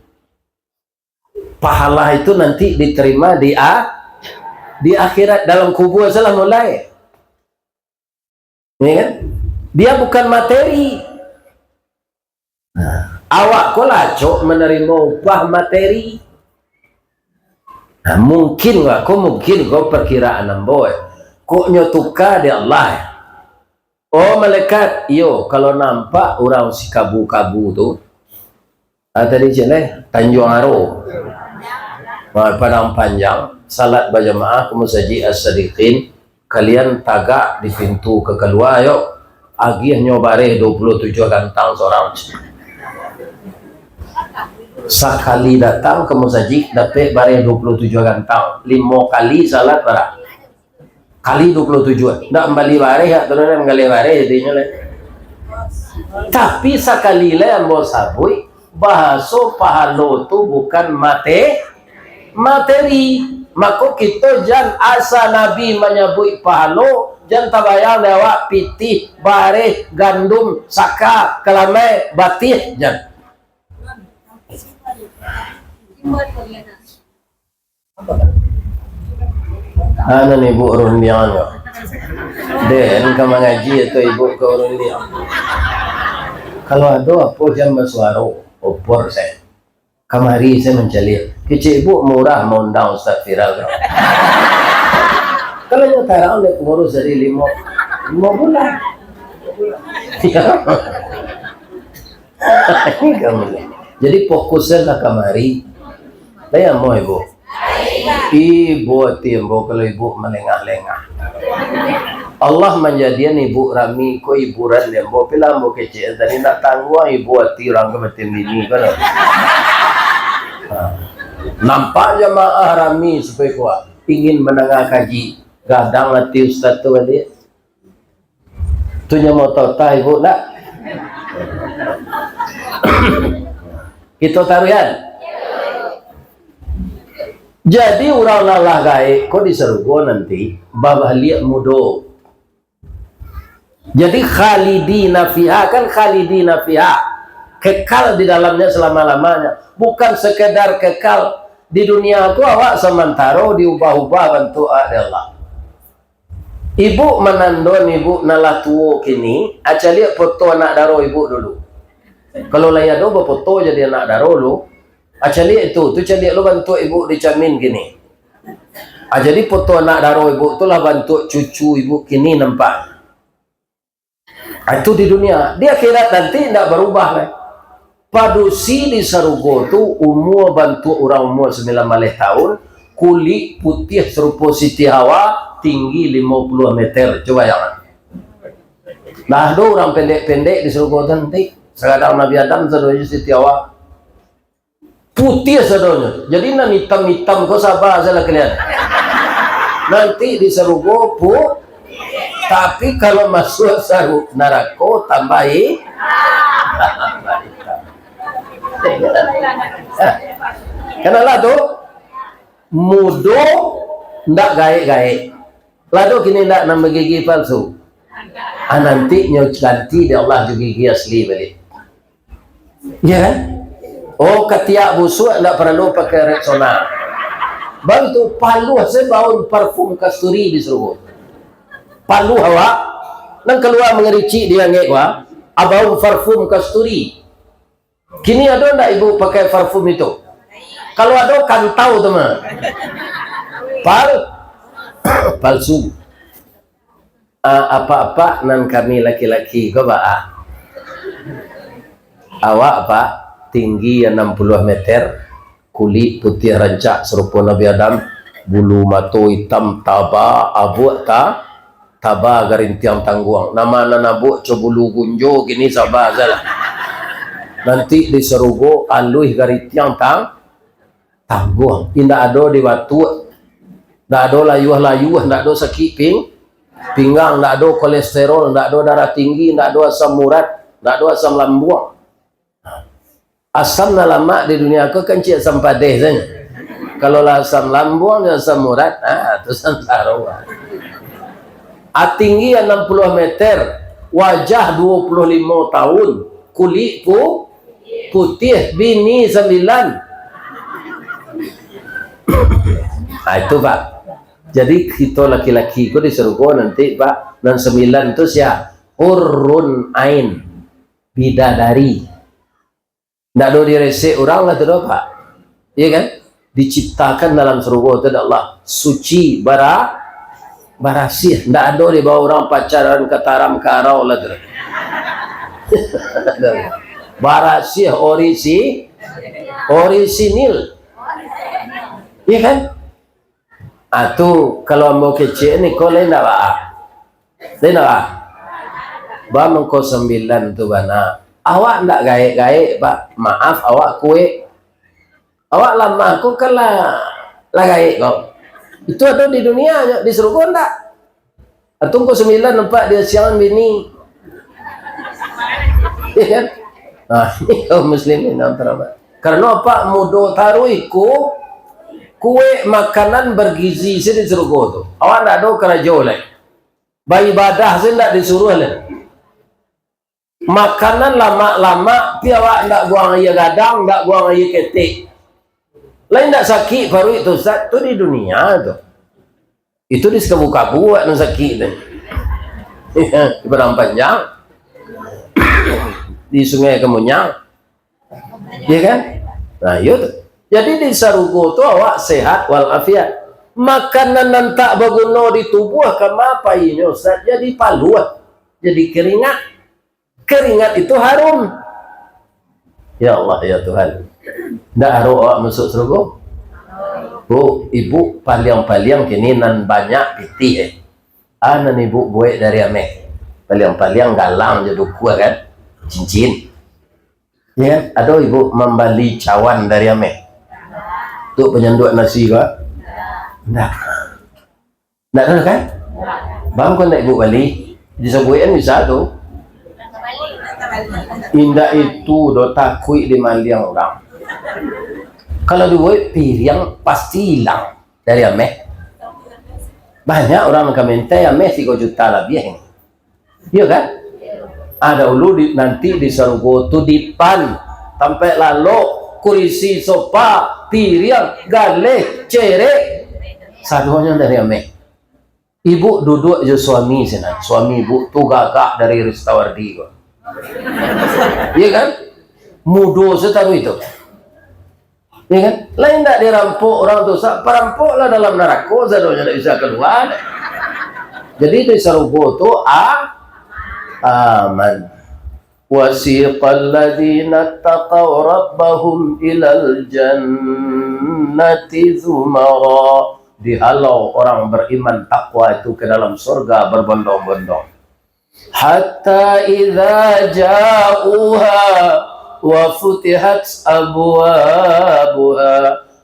Pahala itu nanti diterima di a-, di akhirat, dalam kubur salah mulai. Ya kan? Dia bukan materi. Nah, awak ko lah acok manarimo upah materi. Nah, mungkin ko, mungkin ko perkiraan ambo, eh. Kok nyo tuka dek Allah, eh. Oh, malaikat, iyo, kalau nampak urang si kabu-kabu tu, ah, tadi cik leh, Tanjuang Aro, ah, Padang Panjang, salat bajamaah ka Masajik As-Sadiqin, kalian tagak di pintu ka kalua, yo. Agiahnyo bareh dua puluh tujuah gantang surang. Sakali datang ka musajik, dapek bareh dua puluh tujuah gantang. Limo kali salat bara? Kali dua puluh tujuah. Ndak mambali bareh, dak tahu manggaleh bareh jadinyo lai. Tapi sakali lai ambo sabuik, bahaso pahalo tu bukan mate-, materi. Mako kito jan asa Nabi manyabuik pahalo, jan tabayang dek awak pitih, bareh, gandum, saka, kalamai, batih, jan. Anu ni, Ibu rundiang tu. Den ka mangaji atau Ibu ka rundiang? Kalau ado apo jan basuaro, opor se. Kamari se mancaliak. Kecek Ibu murah maundang Ustaz Viral tu. Kalau nyo tarang dek pangurus dari limo, limo bulan. Jadi fokuslah kamari. Lai amuah Ibu. Ibo ati ambo kalau Ibu malengah-lengah. Allah manjadian Ibu rami ko hiburan di ambo, pila ambo kecek tadi, ndak tangguang Ibu ati urang ka batin bini ko doh. Ha. Nampak jamaah rami supayo kuat, ingin mandanga kaji, gadang ati ustaz tu baliak. Tu nyo mototah Ibu ndak? Kito taruihan. Jadi urang nan lah gaek ko di sarugo nanti babaliak mudo. Jadi khalidina fiha, kan khalidina fiha, kekal di dalamnya selama-lamanya. Bukan sekedar kekal di dunia ko, awak samantaro diubah-ubah bantuak dek Allah. Ibu manandon ibu nan lah tuo kini, a caliak foto anak daro ibu dulu. Kalau lai ado bafoto jadi anak daro lu, a caliak itu, tu caliak lu bantuak ibu di camin kini. A, jadi foto anak daro ibu tu lah bantuak cucu ibu kini nampak. A, itu di dunia. Di akhirat nanti indak barubah lai. Padusi di sarugo tu umua bantuak urang umua sambilan baleh taun, kulik putiah sarupo Siti Hawa, tinggi limo puluah meter. Cubo bayangkan. Lah ado urang pendek-pendek di sarugo tu nanti. Sakadar Nabi Adam sadonyo Siti Hawa. Putiah sadonyo. Jadi nan itam-itam ko saba salah kalian. Nanti di sarugo pu-, tapi kalau masuak saru-, narako tambah i-, Kanalah tu, mudo ndak gaek-gaek. Lah ado kini ndak nan bagigi palsu? Ah, nanti nyo ganti dek Allah jo gigi asli baliak. Ya kan? Oh, katiak busuak ndak paralu pakai Rexona. Baru tu paluah se baun parfum kasturi di sarugo. Paluah awak, nan kalua mangaricik di angek wa, Abau parfum kasturi. Kini ado ndak ibu pakai parfum itu? Kalau ado, kantau tu mah. Pal-, palsu. Ah, apak-apak nan kami laki-laki ko, Pak, ah. Awak, Pak, tinggi anam puluah meter, kulik putiah rancak sarupo Nabi Adam, bulu mato itam taba, abuak ta-, taba garintiang tangguang. Nama nan abuak co bulu gunjo, kini saba sajolah. Nanti di sarugo aluih garintiang tang-, tangguang. Indak ado di batuak. Ndak ado layuah-layuah, ndak ado sakik ping-, pinggang, ndak ado kolesterol, ndak ado darah tinggi, ndak ado asam urat, ndak ado asam lambuang. Asam nan lamak di dunia ko kan ciek asam padeh sajo. Kalau lah asam lambuang jo asam urat, ah, tu sansaro. Ah, tinggi anam puluah meter, wajah duo puluah limo tahun, kulik pu-, putiah, bini sambilan. Ah, itu, Pak. Jadi, kito laki-laki ko di sarugo nanti, Pak, nan sambilan tu sia? Hurrun ain, bidadari. Ndak ado diresek urang lah tu doh, Pak. Iya kan? Diciptakan dalam sarugo tu dek Allah. Suci, bara-, barasiah. Ndak ado dibawa urang pacaran ka Taram, ka Arau lah tu doh. Barasiah, orisi-, orisinil. Iya kan? Ah, tu, kalau ambo kecek ni, ko lain ndak, Pak? Lain ndak, Pak? Ba mangko sambilan tu bana. Awak ndak gaek-gaek, Pak. Maaf, awak kuek. Awak lamah ko kan lah, lah gaek ko. Itu ado di dunia, di sarugo ndak? Atau ko sambilan nampak di siangan bini. Iya kan? Nah, ini kaum muslimin yang terhormat. Karena apa? Mudo taruih ku-, kuek, makanan bergizi sih di sarugo tu. Awak ndak ado karajo lai. Baibadah sih ndak disuruh lai. Makanan lamak-lamak, pi awak ndak buang aia gadang, ndak buang aia ketek. Lain ndak sakik paruik tu, Ustaz, tu di dunia tu. Itu di Sakabu-kabu awak nan sakik tu. Di Padang Panjang. Di Sungai Kemunyang. Iya kan? Nah, iyo tu. Jadi di sarugo tu awak sehat walafiat. Makanan nan tak baguno di tubuah, kama painyo, Ustaz? Jadi paluah, jadi keringat. Keringat itu harum. Ya Allah, ya Tuhan. Ndak harok awak masuk sarugo? Bu, ibu paliang-paliang kini nan banyak pitih, eh. Ah, nan ibu buek dari ameh. Paliang-paliang galang jo dukua kan? Cincin. Ya kan? Ado ibu mambali cawan dari ameh? Tu panyanduak nasi ko? Ndak. Ndak ado kan? Bang, kok ndak ibu bali? Disabuikan bisa tu. Indak itu doh, takuik dimaliang urang. Kalau dibuek piriang, pasti ilang dari ameh. Banyak urang nan ka minta ameh tigo juta labiah ini. Iyo kan? Ah, dahulu di, nanti di sarugo tu dipan, tampek lalok, kurisi, sopa, piriang, galeh, cerek, sadonyo dari ameh. Ibu duduak jo suami sinan. Suami ibu tu gagah dari Ristawardi ko. Iya kan? Mudo sataruih tu. Iya kan? Lain ndak dirampok urang tu, sa-, parampok lah dalam narako, sadonyo ndak bisa kalua. Jadi di sarugo tu a-, aman. Wasiqal ladzina taqaw rabbahum ilal jannati zumara. Dihalau orang beriman takwa itu ke dalam surga berbondong-bondong. Hatta idza ja'uha wa futihat abwabuha.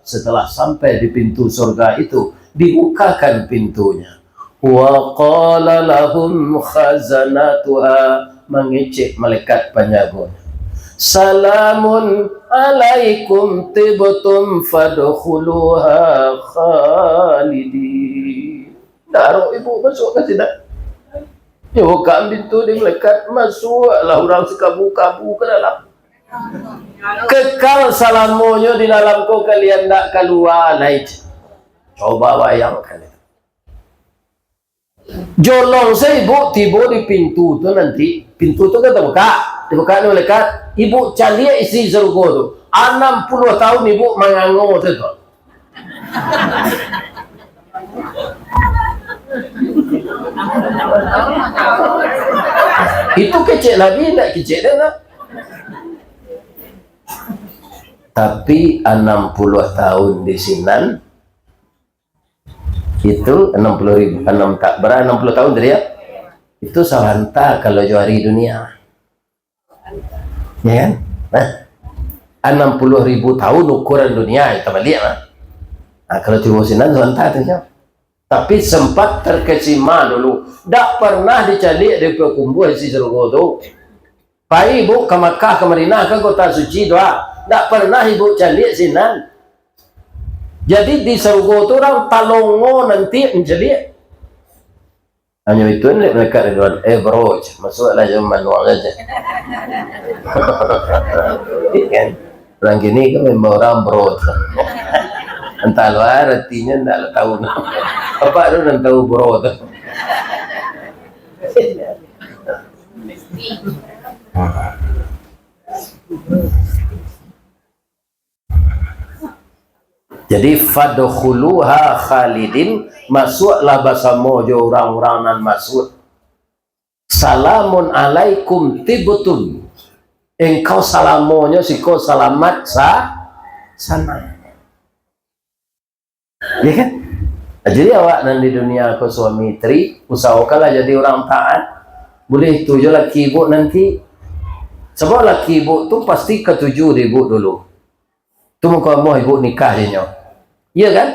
Setelah sampai di pintu surga itu, dibukakan pintunya. Wa qala lahum khazanatuha, mangecek malaikat panjagonyo. Salamun alaikum tibtum fadkhuluha khalidin. Ndak arok ibu masuk ka sinan. Nyo buka pintu di malaikat, masuaklah urang sakabu-kabu ka dalam. Kekal salamonyo di dalam ko, kalian ndak kalua lai. Coba bayangkan itu. Jolong se ibu tibo di pintu tu nanti, Pintu tu kan tabukak. Tabukak ni malaikat, ibu caliak isi sarugo tu. Anam puluah tahun ibu mangango tu, tu. Itu kecek Nabi, ndak kecek den lah. Tapi anam puluah tahun di sinan, itu anam puluah ribu, anam ta-, bara anam puluah tahun tadi ya? Itu sabanta kalau jo ari dunia. Ya kan? Nah, anam puluah ribu tahun ukuran dunia, kita balik lah. Nah, kalau tibo sinan sabanta tu je. Tapi sempat terkesima dulu. Dak pernah dicaliak dari pakumbuah isi sarugo tu. Pai ibu ka Makkah, ka Madinah, ka kota suci tu, ah. Dak pernah ibu caliak sinan. Jadi di sarugo tu urang talongo nanti mancaliak. Hanyo itu dek malaikat Ridwan, "Eh, bro, masuklah jam manuang saja." Kan? Urang kini kan memang urang bro. Antah luar artinya ndak lah tahu. Apa tu nan tahu bro tu? Jadi, "Fadkhuluha khalidin," masuaklah basamo jo urang-urang nan masuak. "Salamun alaikum tibtum." Engkau salamonyo siko salamat sa-, sanang. Ya kan? Jadi awak nan di dunia ko suami isteri, usahokanlah jadi urang taat. Buliah itu jo laki ibu nanti. Sabab laki ibu tu pasti katuju di ibu dulu. Tu muko amuah ibu nikah je nyo. Iya kan?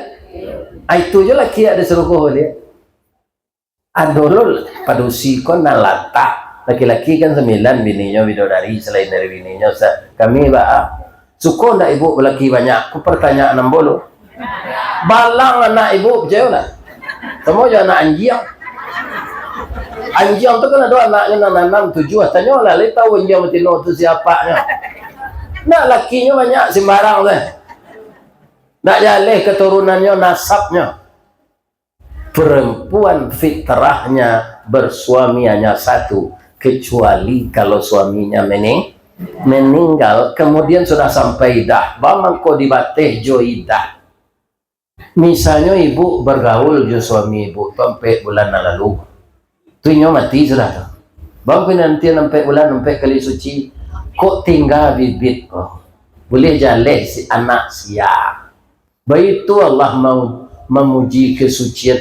Ah, itu jo laki ado sarugo dia. Ado lo padusi ko nan latah. Laki-laki kan sambilan bininyo bidodari, salain dari bininyo. Sa-, kami baa, suko ndak ibu balaki banyak? Ko partanyaan ambo lo. Balang anak ibu, picayolah. Samo jo anak anjiang. Anjiang tu kan ado anaknyo nan anam, tujuah. Tanyolah, lai tahu anjiang batino tu siapanyo. Nak lakinyo banyak simbarang tu. Nak jaleh keturunannyo, nasabnyo. Perempuan fitrahnya bersuami hanya satu, kecuali kalau suaminya mening-, meninggal, kemudian sudah sampai idah, ba mangko dibateh jo idah. Misalnyo ibu bergaul jo suami ibu tu ampek bulan nan lalu, tu inyo mati sudah tu. Bang pinantian ampek bulan, ampek kali suci, kok tingga bibit, oh, buliah jaleh si anak sia. Baitu Allah mau mamuji kesucian,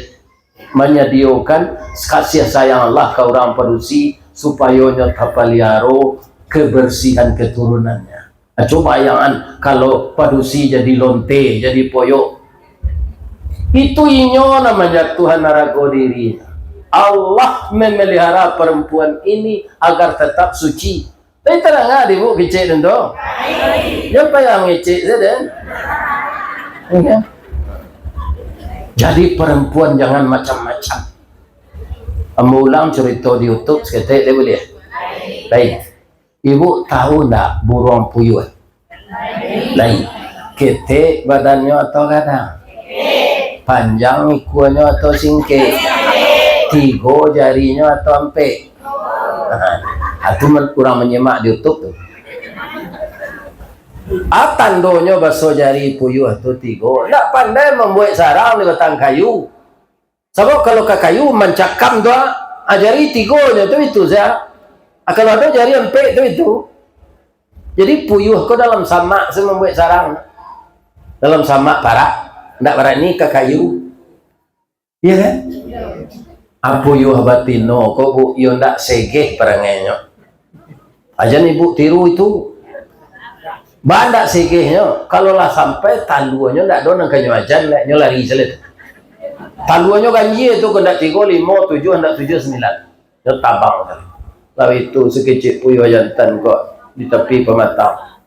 manyadiokan kasih sayang Allah ka urang padusi, supayo nyo tapaliaro kebersihan keturunannya. Ah, cubo bayangan, kalau padusi jadi lonte, jadi poyok. Itu inyo nan manjatuhan harago diri. Allah memelihara perempuan ini agar tetap suci. Tapi tadanga di ibu kecek tu. Jangan payah ngecek saja. Iya. Jadi perempuan jangan macam-macam. Ambo ulang carito di YouTube saketek, deh, buliah? Baik. Ibu tahu ndak buruang puyuh? Lain. Ketek badannyo atau gadang? Panjang ikuanyo atau singkek? Tigo jarinyo atau ampek? Ha, tu men-, urang manyimak di YouTube tu. Ah, tandonyo baso jari puyuh tu tigo. Ndak pandai mambuek sarang di batang kayu. Sabab kalau ka kayu mancakam tu, ah, jari tigonyo tu itu saja. Ah, kalau ado jari ampek tu itu. Jadi puyuh ko dalam samak se mambuek sarang. Dalam samak parak, ndak barani ka kayu. Iya kan? Ah, puyuh batino ko, Bu, iyo ndak segeh parangainyo. Ajan ibu tiru itu. Bandak segehnyo, kalau lah sampai taluanyo ndak ado nan kanyo ajan, nyo lari sajo tu. Taluanyo ganjia tu, kandak tigo, limo, tujuah, ndak tujuah, sambilan. Nyo tabang sajo. Lalu itu sakecek puyuh jantan ko di tapi pamatang.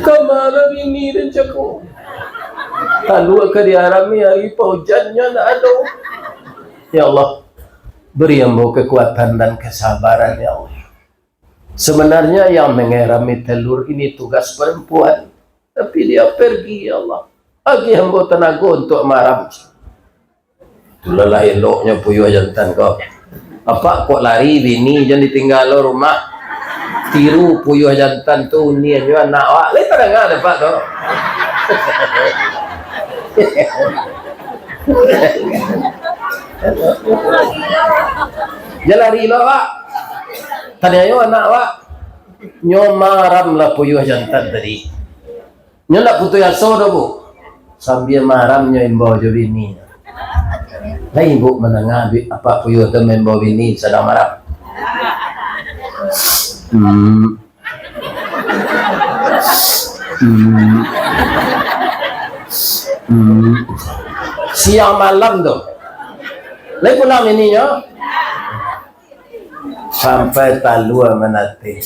Ka ma bini den cako? Talua ka diarami ari paujannyo ndak ado. Ya Allah, beri ambo kekuatan dan kesabaran, ya Allah. Sebenarnya yang mengerami telur ini tugas perempuan, tapi dia pergi, ya Allah. Agiah ambo tanago untuk maram. Itulah lah eloknyo puyuah jantan ko. Apak kok lari bini, jan ditingga lo rumah. Tiru puyuah jantan tu, unian jo anak awak. Lai tadanga dek apak tu. Jan lari lo, Pak. Taniayo anak awak. Nyo maram lah puyuah jantan tadi. Nyo ndak putuih aso doh, Bu. Sambia maram nyo imbau jo bini. Lai Ibu mandanga bi-, apak puyuah tu maimbau bini sadang maram? Hmm. Hmm. Hmm. Siang malam tu. Lai pulang bininyo? Sampai talua manateh.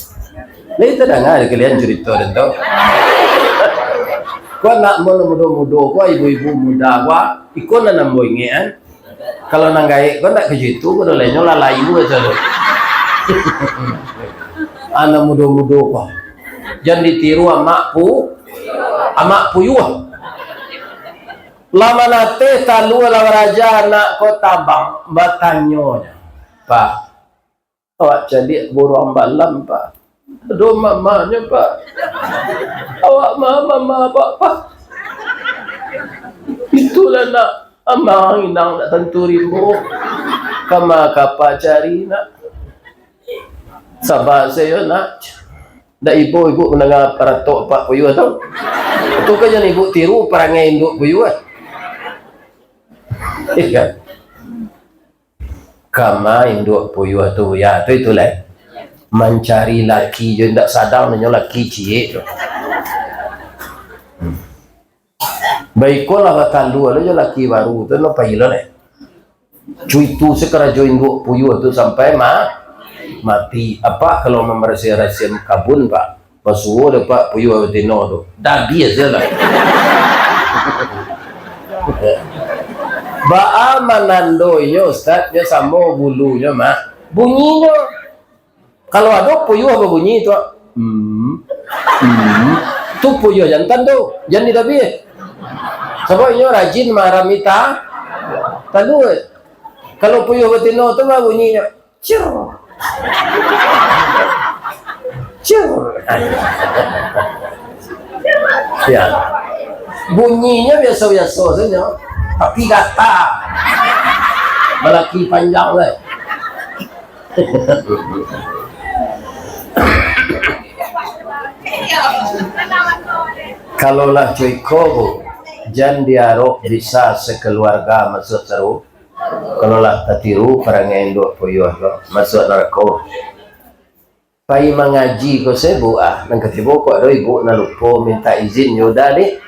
Lai tadanga dek kalian curito den tu? Ko anak ambo nan mudo-mudo ko, ibu-ibu muda ko, iko nan ambo ingek an. Kalau nan gaek ko ndak ka itu, ko doh lainyo lah layu aja tu. Anak mudo-mudo ko. Jan ditiru amak pu-, amak puyuah. Lah manateh talua lah baraja, anak ko tabang, batanyo, "Pak, awak caliak buruang balam, Pak. Ado mamanyo, Pak. Awak ma-, mama awak, Pak." Itulah nak, amang inang nak tantu rimbo. Kama kapa cari nak. Saba sajo nak. Ndak ibo ibu mandanga paratok apak puyuah tu. Tu kan jan ibu tiru parangai induak puyuah. Iya. Kama induak puyuah tu, ya, tu itulah. Mancari laki jo indak sadang, nyo laki ciek tu. Hmm. Baikolah batalua lo jo laki baru tu, no pai lo neh. Cuitu sakarajo induak puyuah tu sampai ma-, mati. Apak kalau mambarasiah-rasiah kabun, Pak, basuo dek apak puyuah batino tu. Dabiah se lah. Baa manando inyo, Ustaz? Nyo samo bulunyo, Mak. Bunyinyo. Kalau ado puyuah babunyi tu, hmm, hmm, tu puyuah jantan tu, jan didabiah. Sabab inyo rajin marami ta-, talua. Kalau puyuah batino tu mah bunyinyo, cir. Cir. Ya. Bunyinyo biaso-biaso sajo, tapi gata. Balaki panjang lai. Kalau lah cuiko, Bu, jan diarok bisa sakaluarga masuak saru-, kalau lah tatiru parangai induak puyuah ko, masuak narako. Pai mangaji ko se, Bu, ah, nan katibo kok ado ibu nan lupo minta izin, yo udah deh.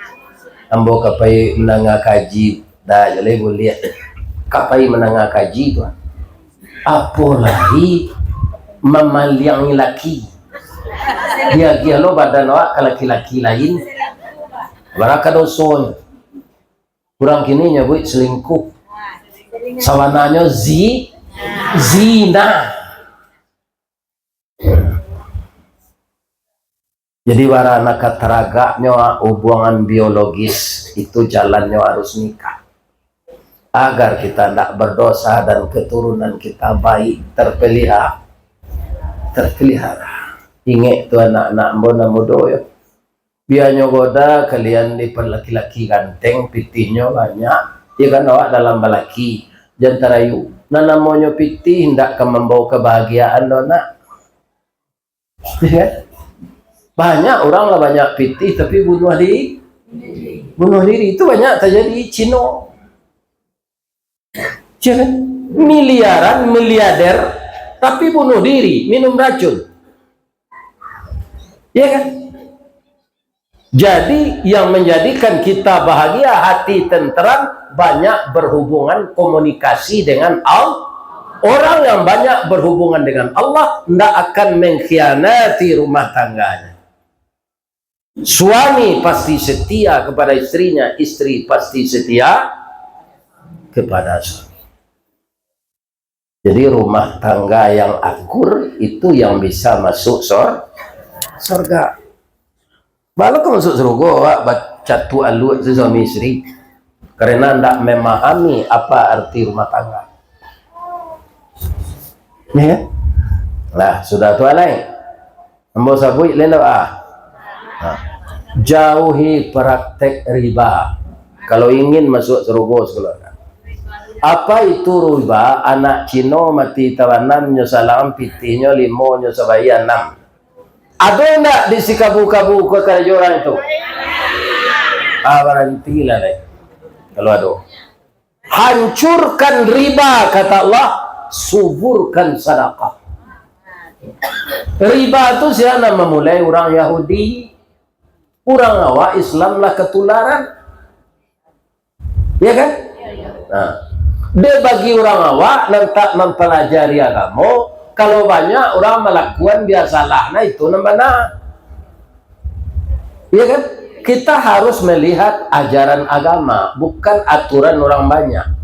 Ambo ka pai mandanga kaji, dah, yo lai buliah. Ka pai mandanga kaji tu, ah. Apo lai mamaliangi laki. Diagiah lo badan awak ka laki-laki lain. Baraka dosonyo. Urang kini nyabuik selingkuh. Sabananyo zi-, zina. Jadi, bara nan ka taragaknyo hubungan biologis, itu jalannyo harus nikah. Agar kita ndak berdosa dan keturunan kita baik, terpelihara, terpelihara. Ingek tu anak-anak ambo nan mudo yo. Bianyo goda kalian di laki-laki ganteng, pitihnyo banyak. Ya kan, awak dalam balaki, jan tarayu. Nan namonyo pitih ndak ka mambawa kebahagiaan doh, nak. Ya kan? Banyak urang lah banyak pitih, tapi bunuh di-, bunuh diri. Itu banyak terjadi Cino. Ya kan? Miliaran, miliarder, tapi bunuh diri, minum racun. Ya kan? Jadi, yang menjadikan kita bahagia, hati tenteram, banyak berhubungan komunikasi dengan Allah. Orang yang banyak berhubungan dengan Allah ndak akan mengkhianati rumah tangganya. Suami pasti setia kepada istrinya, istri pasti setia kepada suami. Jadi, rumah tangga yang akur itu yang bisa masuk sor-, sorga. Baa lo ka masuk surga, awak bacatuak aluak tu suami isteri. karena ndak memahami apa arti rumah tangga. Ya kan? Nah, sudah tu alai. Ambo sabuik lai ndak, ah? Nah. Jauhi praktek riba. Kalau ingin masuk surga, saudara. Apa itu riba? Anak Cino mati tabanam, nyo salam, pitihnyo limo, nyo sabayia anam. Ado ndak di si kabu-kabu ko karajo urang itu? Ah, barantilah deh, kalau ado. Hancurkan riba, kata Allah, suburkan sadakah. Riba tu sia nan mamulai? Urang Yahudi. Urang awak Islam lah katularan. Ya kan? Nah, dek bagi urang awak nan tak mampalajari agamo, kalau banyak urang malakuan, biasalah, nah, itu nan bana. Ya kan? Kita harus melihat ajaran agama, bukan aturan urang banyak.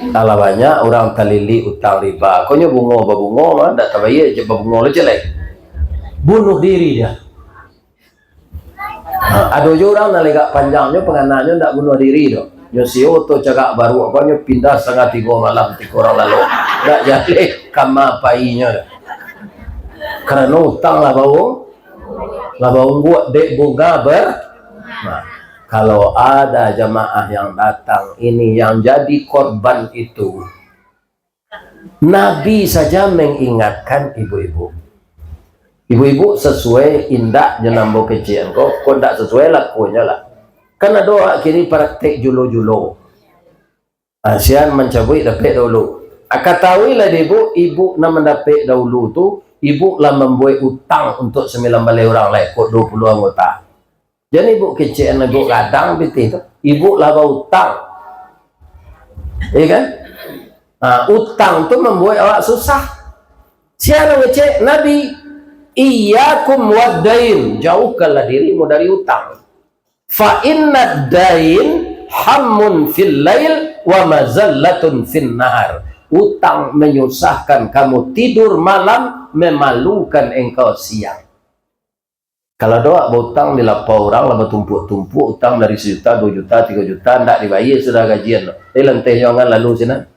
Alah, banyak urang talilik utang riba. Konyo bungo babungo mah, ndak tabayia, je babungo lo je lai. Bunuh diri dia. Ha, ado jo urang nan lagak panjangnyo, pangananyo ndak bunuh diri doh. Nyo sio oto cagak baruak, apo nyo pindah satangah tigo malam, tiko urang lalok. Ndak jaleh kama painyo doh. Karano utang lah bau, lah baungguak dek bunga ber-, nah, kalau ada jamaah yang datang ini yang jadi korban itu, Nabi saja mengingatkan ibu-ibu. Ibu-ibu, sesuai indak jo nan ambo kecek ko, kok ndak sesuai lakuanyo lah. Kan ado awak kini praktek julo-julo. Ah, sian mancabuik dapek dahulu. Ah, katahuilah dek ibu, ibu nan mandapek dahulu tu, ibu lah mambuek utang untuak sambilan baleh urang lai, kok duo puluah anggota. Jan ibu kecekan ibu gadang pitih tu, ibu lah bautang. Iya kan? Ah, utang tu mambuek awak susah. Sian nan ngecek? Nabi. "Iyyakum waddain, jauhkanlah dirimu dari utang. Fa innad dain hammun fil lail wa mazallatun fin nahar." Utang menyusahkan kamu tidur malam, memalukan engkau siang. Kalau ado awak bautang di lapau urang, lah batumpuak-tumpuak utang dari sajuta, duo juta, tigo juta, ndak dibayia sudah gajian. Eh, lanteh nyo angan lalu sinan.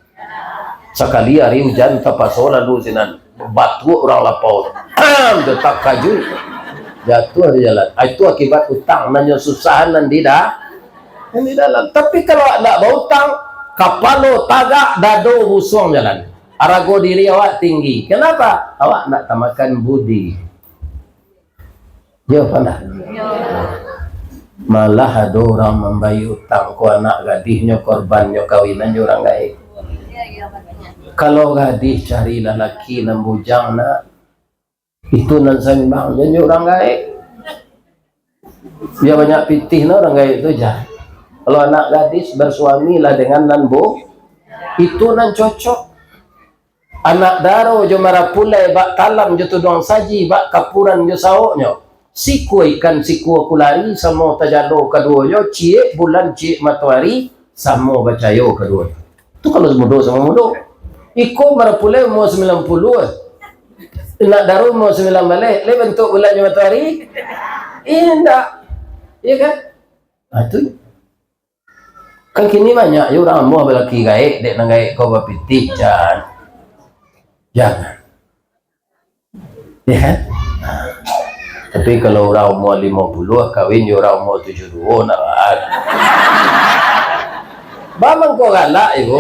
Sakali ari ujan tapaso lalu sinan. Batuak urang lapau tu. Am, jo takajuik. Jatuah di jalan. Ah, itu akibat utang, nan nyo susahan nan di da-, nan di dalam. Tapi kalau ndak bautang, kapalo tagak, dado busuang jalan. Arago diri awak tinggi. Kenapa? Awak ndak tamakan budi. Yo, pandai. Malah ado urang mambayia utang ko, anak gadihnyo korbannyo kawinan jo urang gaek. Kalau gadih cari lalaki nan bujang, nak, itu nan saimbang jo urang gaek. Bia banyak pitih nah urang gaek tu, jan. Kalau anak gadis bersuamilah dengan nan bu-, itu nan cocok. Anak daro jo marapulai, bak talam jo tuduang saji, bak kapuran jo saoknyo. Sikua ikan, sikua kulari, samo tajalo kaduonyo, ciek bulan, ciek matoari, samo bacayo kaduonyo. Tu kalau mudo samo mudo. Iko marapulai umua sambilan puluah. Anak daro umua sambilan baleh, lai bantuak bulan jo matoari? Indak. Iya kan? Ah, tu. Kan kini banyak jo urang amuah balaki gaek, dek nan gaek ko bapitih, jan. Jangan. Ya kan? Nah. Tapi kalau urang umua limo puluah kawin jo urang umua tujuah duo, nak, ba mangko galak, Ibu.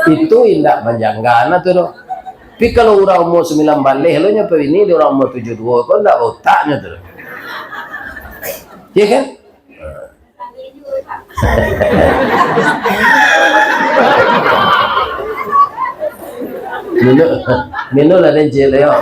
Itu indak manjangga nah tu doh. Tapi kalau urang umua sambilan baleh lo nyo pabini dek urang umua tujuah duo, ko ndak bautaknyo tu doh. Ya kan? Minum, minum lah, den, cik, yo.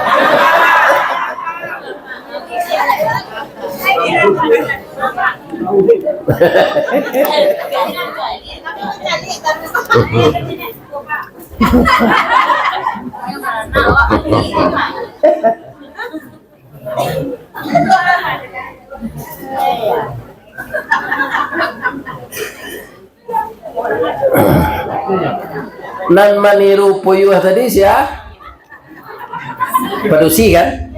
Nan maniru puyuah tadi sia? Padusi, kan?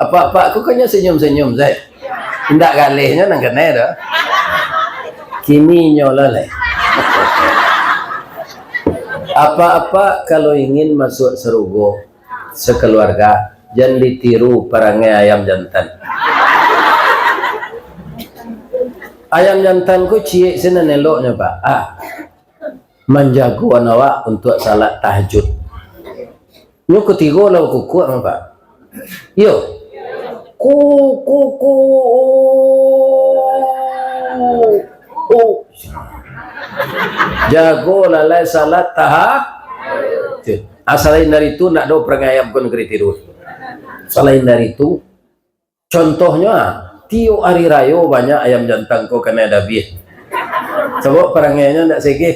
Apak-apak ko kan nyo senyum-senyum sajo. Indak galehnyo nan kanai tu. Kini nyo lah lai. Apak-apak kalau ingin masuk sarugo sakaluarga, jan ditiru parangai ayam jantan. Ayam jantan ko ciek sinan eloknyo, Pak. Ah, manjago awak untuak salat tahajud. Nyo kutigo lah bakukuak, Pak. Iyo. Ku, ku, ku. Oh. Jago lalai salat taha-, ah, salain dari tu, ndak ado parangai ayam ko nan ka ditiru. Salain dari tu, contohnyo, ah, tiok ari rayo banyak ayam jantan ko kanai dabiah. Sabab parangainyo ndak segeh.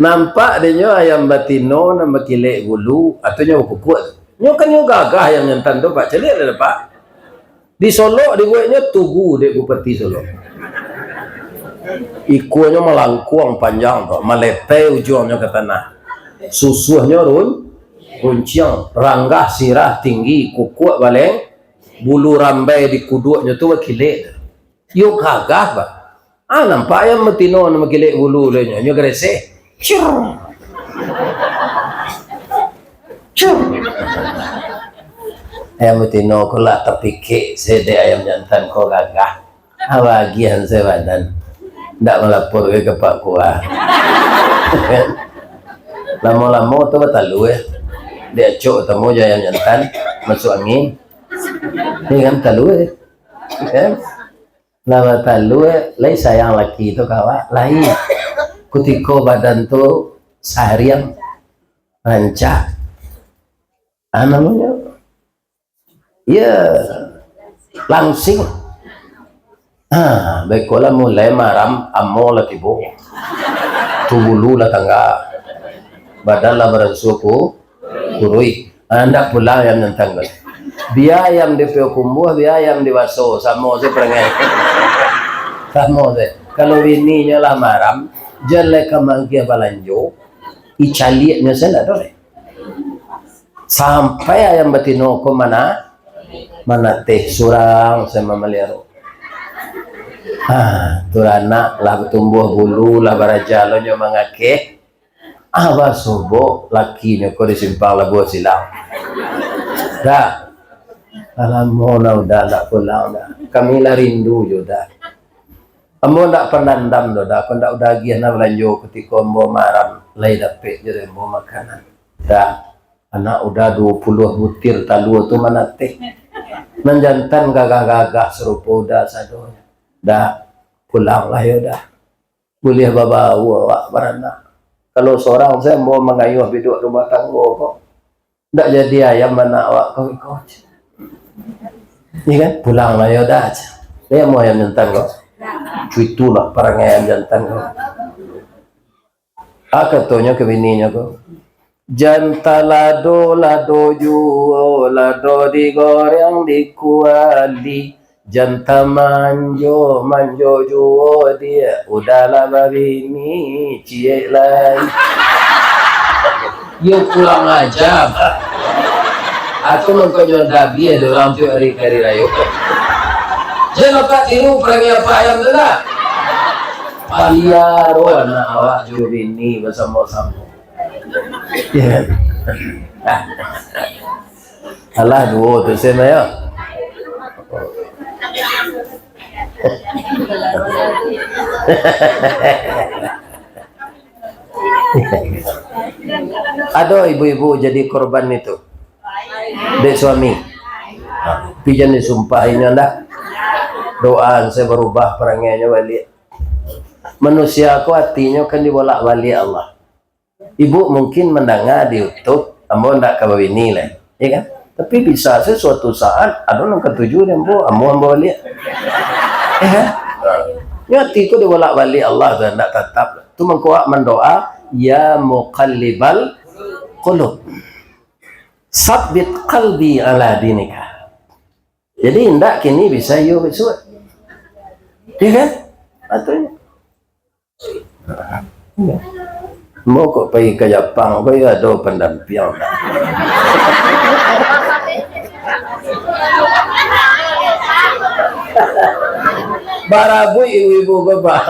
Nampak dek nyo ayam batino nan bakilek bulu, atau nyo bakukuak. Nyo kan nyo gagah ayam jantan tu, Pak. Caliak lah, Pak. Di Solok dibueknyo tugu dek Bupati Solok. Ikuanyo malangkuang panjang tu, maletai ujuangnyo ka tanah. Susuahnyo run-, runciang, ranggah sirah tinggi, kukuak baleng, bulu rambai di kuduaknyo tu bakilek. Iyo gagah, Pak. Ah, nampak ayam batino nan bakilek bulu dek nyo, nyo gareseh. Cur. Cur. Ayam batino ko lah tapikek se dek ayam jantan ko gagah. Ah, bagian se badan. Ndak malapor ka Pak Kua. Lamo-lamo tu batalua, eh. Diacok tamu jo ayam jantan, masuk angin. Ni kan talua, eh. Kan? Lah batalua, lai sayang laki tu ka awak, lai. Kutiko badan tu saharian rancak. Ah, namonyo, ya, langsing. Ah, baikolah, mulai maram, amo lah tibo. Tu bulu lah tangga. Badan lah baransua ku-, kuruih. Ah, ndak pulang ayam jantan ko. Bia ayam di Payakumbuah, bia ayam di Baso, samo se parangai. Samo se. Kalau bininyo lah maram, jan lai ka maagiah balanjo, icaliaknyo se ndak ado lai. Sampai ayam batino ko mana, manateh surang se mamaliaro. Ha, turanak lah batumbuah bulu, lah baraja lo nyo mangakeh. Ah, basobok lakinyo ko di Simpang Labuah Silang. Dah. Alah, lamo lah Uda ndak pulang, Da. Kami lah rindu jo, Da. Ambo ndak pandandam doh, Da. Kok ndak Uda agiah nah balanjo kutiko ambo maram, lai dapek jo dek ambo makanan. Da, anak Uda duo puluah butir talua tu manateh. Nan jantan gagah-gagah sarupo Uda sadonyo. Da, pulanglah yo, Da. Buliah babau awak baranak. Kalau sorang se ambo mangayuah biduak rumah tanggo ko, ndak jadi ayam anak awak ko iko. Iya kan? Pulanglah yo, Da. Iyo, ambo ayam jantan ko. Itulah parangai ayam jantan ko. Ah, katonyo ka bininyo ko, "Jan talado, lado juo, lado digoreng di kuali. Jan tamanjo, manjo juo, dek Uda lah babini ciek lai." Yo, kurang aja. Atau mangkonyo dabiah dek urang tu hari, hari rayo. Jan apak tiru parangai apak ayam tu lah. Paliaro anak awak jo bini basamo-samo. Ya. Alah, duo tu sen ayo. Ado ibu-ibu jadi korban itu dek suami. Ha, tapi jan disumpahinyo ndak. Doa se barubah parangainyo baliak. Manusia ko atinyo kan dibolak-baliak Allah. Ibu mungkin mandanga di YouTube, "Ambo ndak ka babini lai," ya kan? Tapi bisa se suatu saat ado nan katuju dek ambo, ambo, ambo baliak. Ya kan? Nyo ati ko dibolak-baliak Allah tu, ndak tatap. Tu mangko awak mandoa, "Ya muqallibal qulub, sabbit qalbi ala dinika." Jadi, indak kini bisa iyo bisuak. Ya kan? Atunyo. Ambo kok pai ka Japang ko, iyo ado pandampiang. Barabuik ibu-ibu ko, Pak.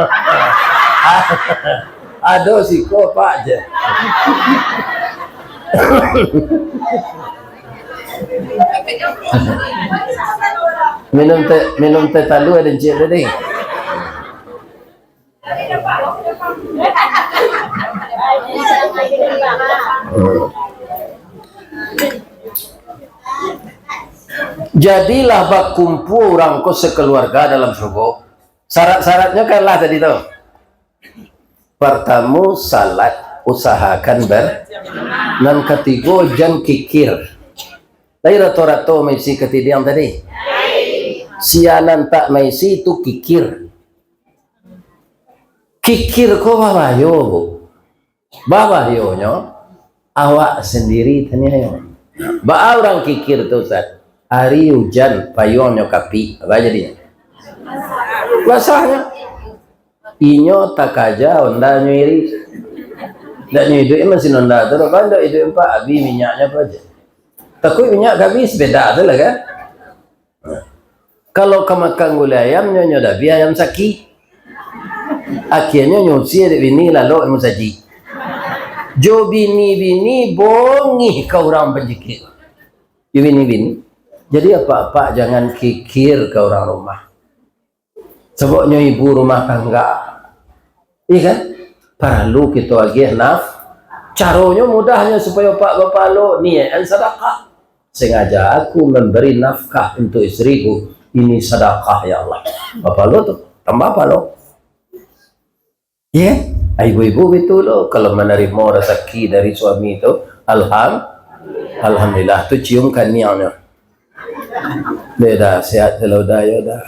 Ado siko, Pak, je. Minum teh, minum teh talua den ciek tadi. Jadilah bakumpua urang ko sakaluarga dalam surugo. Syarat-syaratnyo kan lah tadi tu. Partamo, salat, usahakan ber-, nan katigo, jan kikir. Lai rato-rato maisi katidiang tadi? Sia nan tak maisi tu kikir. Kikir ko babayo, Bu. Babayonyo, awak sandiri taniayo. Baa urang kikir tu, Ustaz? Ari ujan, payuangnyo kapik, apo jadinyo? Basahnyo. Inyo takaja, Honda nyo iri. Ndak nyo iduik masin Honda tu, kan ndak iduik empat, abih minyaknyo apo aja. Takuik minyak habis, beda tu lah kan. Kalau ka makan gulai ayam, nyo, nyo dabiah ayam sakik. Akhianyo nyo usia dek bini, lalok musajik. Jo bini-bini bongih ka urang panjikik. Jo bini-bini. Jadi apak-apak jangan kikir ka urang rumah. Sababnyo ibu rumah tangga. Iya kan? Paralu kito agiah naf-, caronyo mudahnyo supayo apak bapahalo, niakan sadakah. Sengaja aku memberi nafkah untuk istriku, ini sadakah, ya Allah. Bapahalo tu, tambah pahalo. Iya kan? Ibu-ibu gitu lo, kalau manarimo rasaki dari suami tu, alham-, alhamdulillah, tu cium kaniangnyo. Deh dah, sehat kalau dah, yo dah.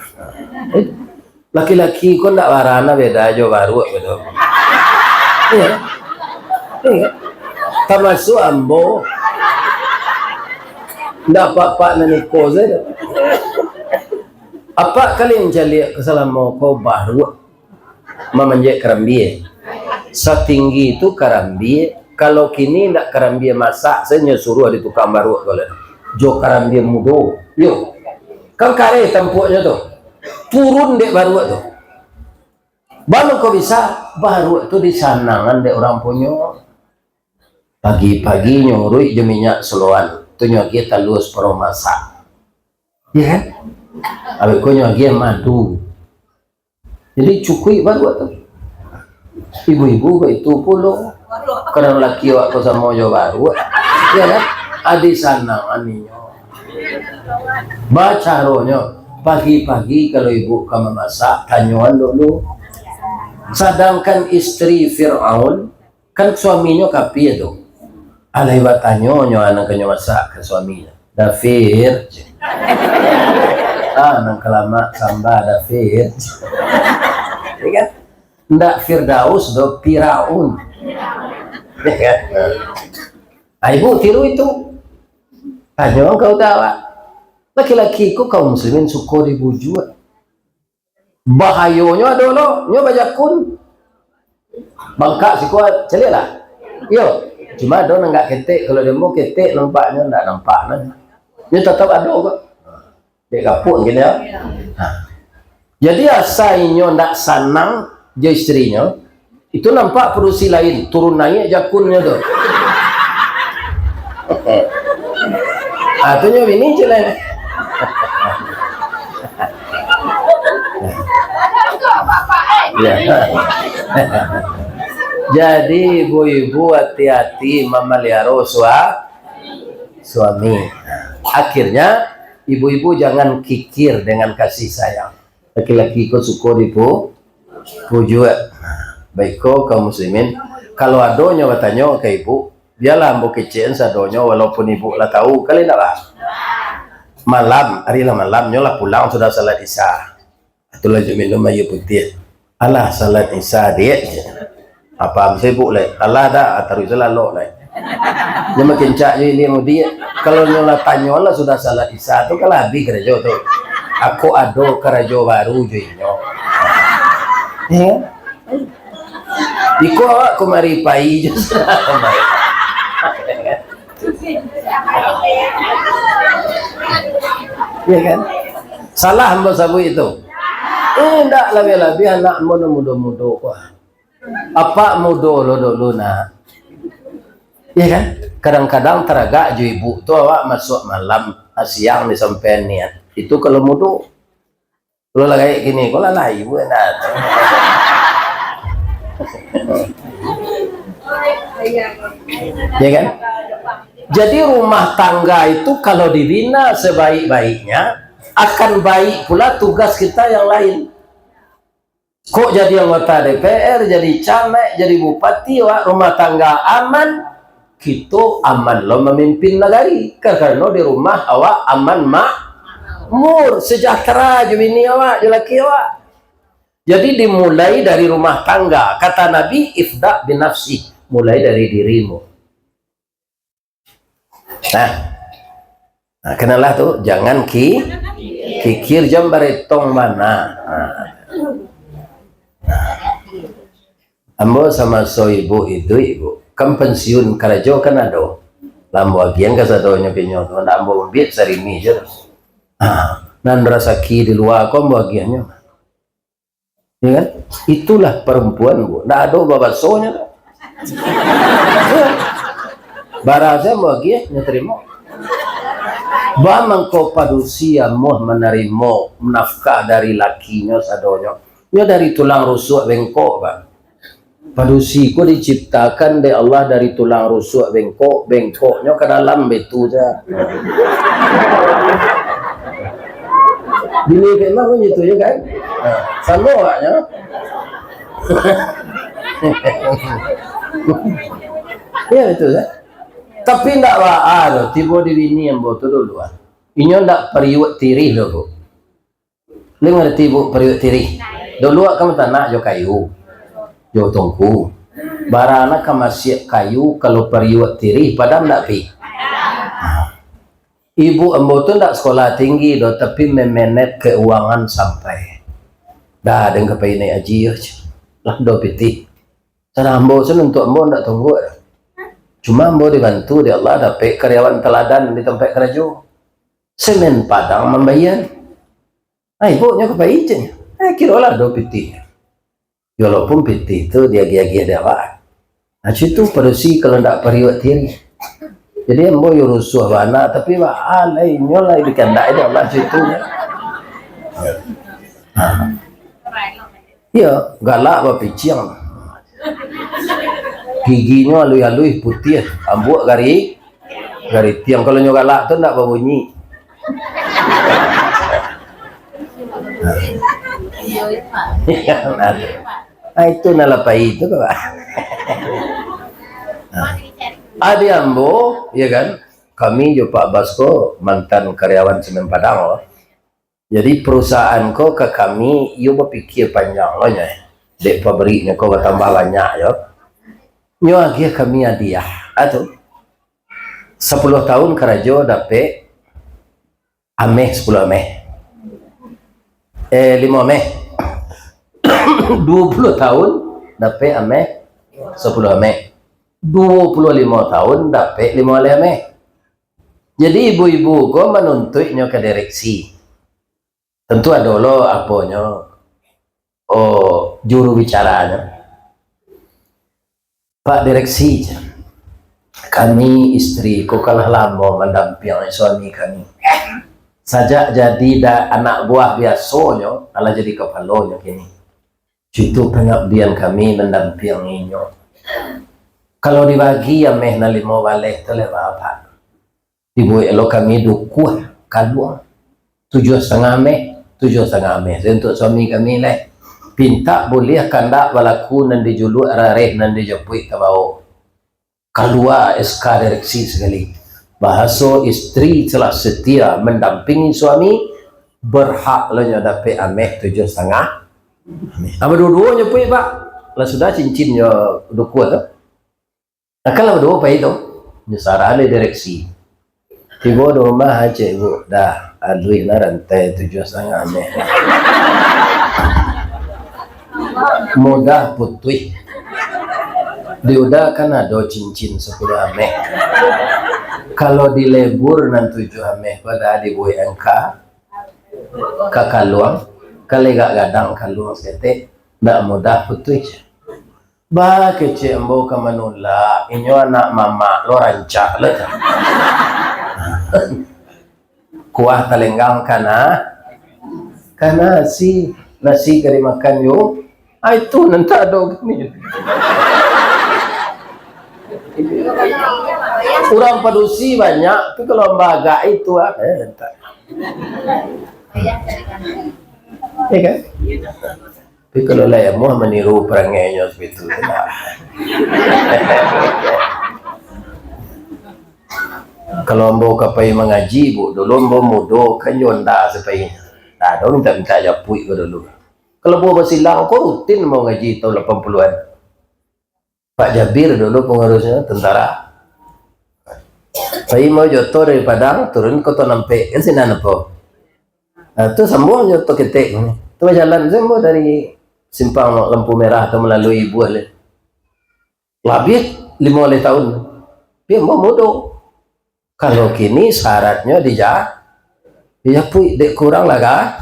Eh, laki-laki ko ndak barana beda jo baruak gitu. Iya. Iya. Tamasuak ambo. Ndak apak-apak nan iko sajo. Apak kali mancaliak ka salamo ko baruak mamanjek karambia. Satinggi tu karambia, kalau kini ndak karambia masak, sajo nyo suruah di tukang baruak ko lah. Jo karambia mudo. Yo. Kan kareh tampuaknyo tu. Turun dek baruak tu. Baa mangko bisa, baruak tu disanangan dek urang punyo. Pagi-pagi nyo uruik jo minyak soloan, tu nyo agiah talua saparuah masak. Iya kan? Abih ko nyo agiah madu. Jadi cukuik baruak tu. Ibu-ibu baitu pulo. Kadang laki awak ko samo jo baruak. Iya kan? Adi sanang aninyo. Bacaronyo, pagi-pagi kalau ibu ka mamasak, tanyoan dulu. Sadangkan istri Firaun, kan suaminyo kapia tu. Alai batanyo nyo, anak kanyo masak ka suaminyo. "Dafir." "Ah, nan kalamak samba, Dafir." Iya kan? Ndak Firdaus do, Firaun. Iya kan? Ah, ibu tiru itu. Tanyo ka uda awak. Laki-laki ko kaum muslimin suko dibujua. Bahayonyo ado lo, nyo bajakun. Bangkak siko, caliak lah. Iyo, cuma ado nan agak ketek, kalau demo ketek nampaknyo, ndak nampak nan. Nyo tatap ado ko. Dek kapuk mungkin yo. Ha. Jadi asa inyo ndak sanang jo istrinyo, itu nampak padusi lain, turun naiak jakunnyo tu. Ah, tu nyo bini je lah. Ya. Jadi ibu-ibu hati-hati mamaliharo sua-, suami. Akhirnya ibu-ibu jangan kikir dengan kasih sayang. Laki-laki ko suko dipu-, pujuak. Baiko kaum muslimin, kalau ado nyo batanyo ka ibu, bialah ambo kecekan sadonyo, walaupun ibu lah tahu, kali ndak lah? Malam, ari lah malam, nyo lah pulang sudah salat Isya. Tu lanjuik minum aia putiah. "Alah, salat Isya, Diak," je. Apa sibuk lai? "Alah dah, taruih salalok lai." Nyo makin cak jo ilia mudiak. Kalau nyo lah tanyo lah sudah salat Isya tu, kan lah habih karajo tu. Ako ado karajo baru jo inyo. Ya. Iko awak kumari pai jo sudah. Ya kan? Salah ambo sabuik itu. Indak, labiah-labiah anak ambo nan mudo-mudo ko. Apak mudo lo dulu, nak. Ya kan? Kadang-kadang taragak jo ibu tu awak masuak malam, ah, siang disampaian niat. Itu kalau mudo. Kalau lah kayak gini, kalau lah ibu nak. Ya kan? Jadi rumah tangga itu kalau dibina sebaik-baiknya, akan baik pula tugas kita yang lain. Kok jadi anggota D P R, jadi camat, jadi bupati, awak rumah tangga aman, kito aman lo mamimpin nagari. Karano di rumah awak aman makmur, sejahtera jo bini awak, jo laki awak. Jadi dimulai dari rumah tangga. Kata Nabi, "Ifda binafsi," mulai dari dirimu. Nah, nah, kenalah tu, jangan ki-, kikir jam baretong mana. Nah. Ambo samaso ibu iduik, Bu, kan pensiun karajo kan ado. Lah ambo agiahan kasadonyo kinyo tu, ndak ambo ambiak sarimi je tu. Ha, nan rasaki di lua ko ambo agiahnyo. Ya kan? Itulah perempuan, Bu. Ndak ado babasonyo tu. Ya. Bara se ambo agiah, nyo tarimo. Ba mangko padusi amuah manarimo nafkah dari lakinyo sadonyo. Nyo dari tulang rusuak bengkok, Bang. Padusi ko diciptakan dek Allah dari tulang rusuak bengkok, bengkoknyo ka dalam baitu se. Bini memang macam itu je kan? Ha, samo awaknyo. Ya, betul kan? Tapi ndak baa doh, tibo di bini ambo tu dulu ah. Inyo ndak pariuak tirih doh, Bu. Lai mangarati, Bu, pariuak tirih? Dulu awak kan batanak jo kayu, jo tungku. Bara nan ka masiak kayu, kalau pariuak tirih, padam ndak, Pi? Nah, ibu ambo tu ndak sekolah tinggi doh, tapi mamanet keuangan sampai. Dah, den ka pai naiak haji yo, lah ado pitih. Sadang ambo tu, nuntuak ambo ndak tungguak doh. Cuma ambo dibantu dek Allah dapek karyawan taladan di tampek karajo. Semen Padang mambayia. Ai, Bu, nyo ka pai, ceknyo. Eh, kirolah ado pitih. Yo, walaupun pitih tu diagiah-agiah dek awak. Nah, cak itu padusi kalau ndak pariuak tirih. Jadi, ambo yo rusuah bana, tapi baa lai, nyo lai dikandaki dek Allah cak itu. Nah. Iyo, galak bapiciang. Giginyo aluih-aluih, putiah, ambuak gari-, garitiang. Kalau nyo galak tu ndak babunyi. Ah, itu nan lah pai tu, Pak. Ah. Adi ambo, ya kan, kami jo Pak Bas ko mantan karyawan Semen Padang, oh. Jadi, perusahaan ko ka kami, iyo bapikia panjang lo nyo, eh. Dek pabriknyo ko batambah banyak yo. Nyo agiah kami hadiah, ah, tu. Sapuluah tahun karajo dapek ameh sapuluah ameh. Eh, limo ameh. Duo puluah tahun dapek ameh sapuluah ameh. Duo puluah limo tahun dapek limo baleh ameh. Jadi, ibu-ibu ko manuntuiknyo ka direksi. Tantu ado lo aponyo, oh, juru bicaranyo. "Pak Direksi," kami isteri ko kan lah lamo mandampiang suami kami. Sajak jadi da-, anak buah biasonyo, alah jadi kapalonyo kini. Cak itu pangabdian kami mandampingi inyo. Kalau dibagi ameh nan limo baleh tu lewat, Pak. Dibuek lo kami dukuah kaluang. Tujuah satangah ameh, tujuah satangah ameh. Untuak suami kami lai. Pintak buliah kandak balaku nan dijuluak rareh nan dijapuik ka bawok. Kalua S K direksi sakali. Bahaso isteri telah setia mandampingi suami, berhak lo nyo dapek ameh tujuah satangah. Ameh. Ah, baduo-duo nyo pai, Pak. Lah sudah cincin nyo dukuah tu. Nah, kan lah baduo pai tu. Nyo sarah dek direksi. Tibo di rumah, cek ibu, dah, aluih lah rantai tujuah satangah ameh. Mudah putuih. Di Uda kan ado cincin sapuluah ameh. Kalau dilebur nan tujuah ameh ko, Uda, dibuek angka ka kaluang, kalau agak gadang kaluang saketek, ndak mudah putuih. Bah, kecek ambo ka manulak, inyo anak mamak lo rancak lo tu. Kuah talenggang kana, kana nasi, nasi ka dimakan yo. Ah, itu nan tak ado kini. Urang padusi banyak, tapi kalau bagak itu, ah, eh, tak. Ya kan? Tapi kalau lah amuah maniru parangainyo sagitu tu lah. Kalau ambo ka pai mangaji, Bu, dulu ambo mudo kan jo onda sapainyo. Nah, ado mintak-mintak japuik ko dulu. Kalau ambo basilang ko rutin ambo ngaji taun lapan puluahan. Pak Jabir dulu pangurusnyo, tentara. Pai ambo jo oto dari Padang, turun Koto Nampek, kan sinan apo. Nah, tu sambuang jo oto ketek. Tu bajalan sambuang dari simpang lampu merah tu malalui Ibuah le. Labiah limo baleh taun. Tapi ambo mudo. Kalau kini syaratnyo dija-, dijapuik dek kurang laga-,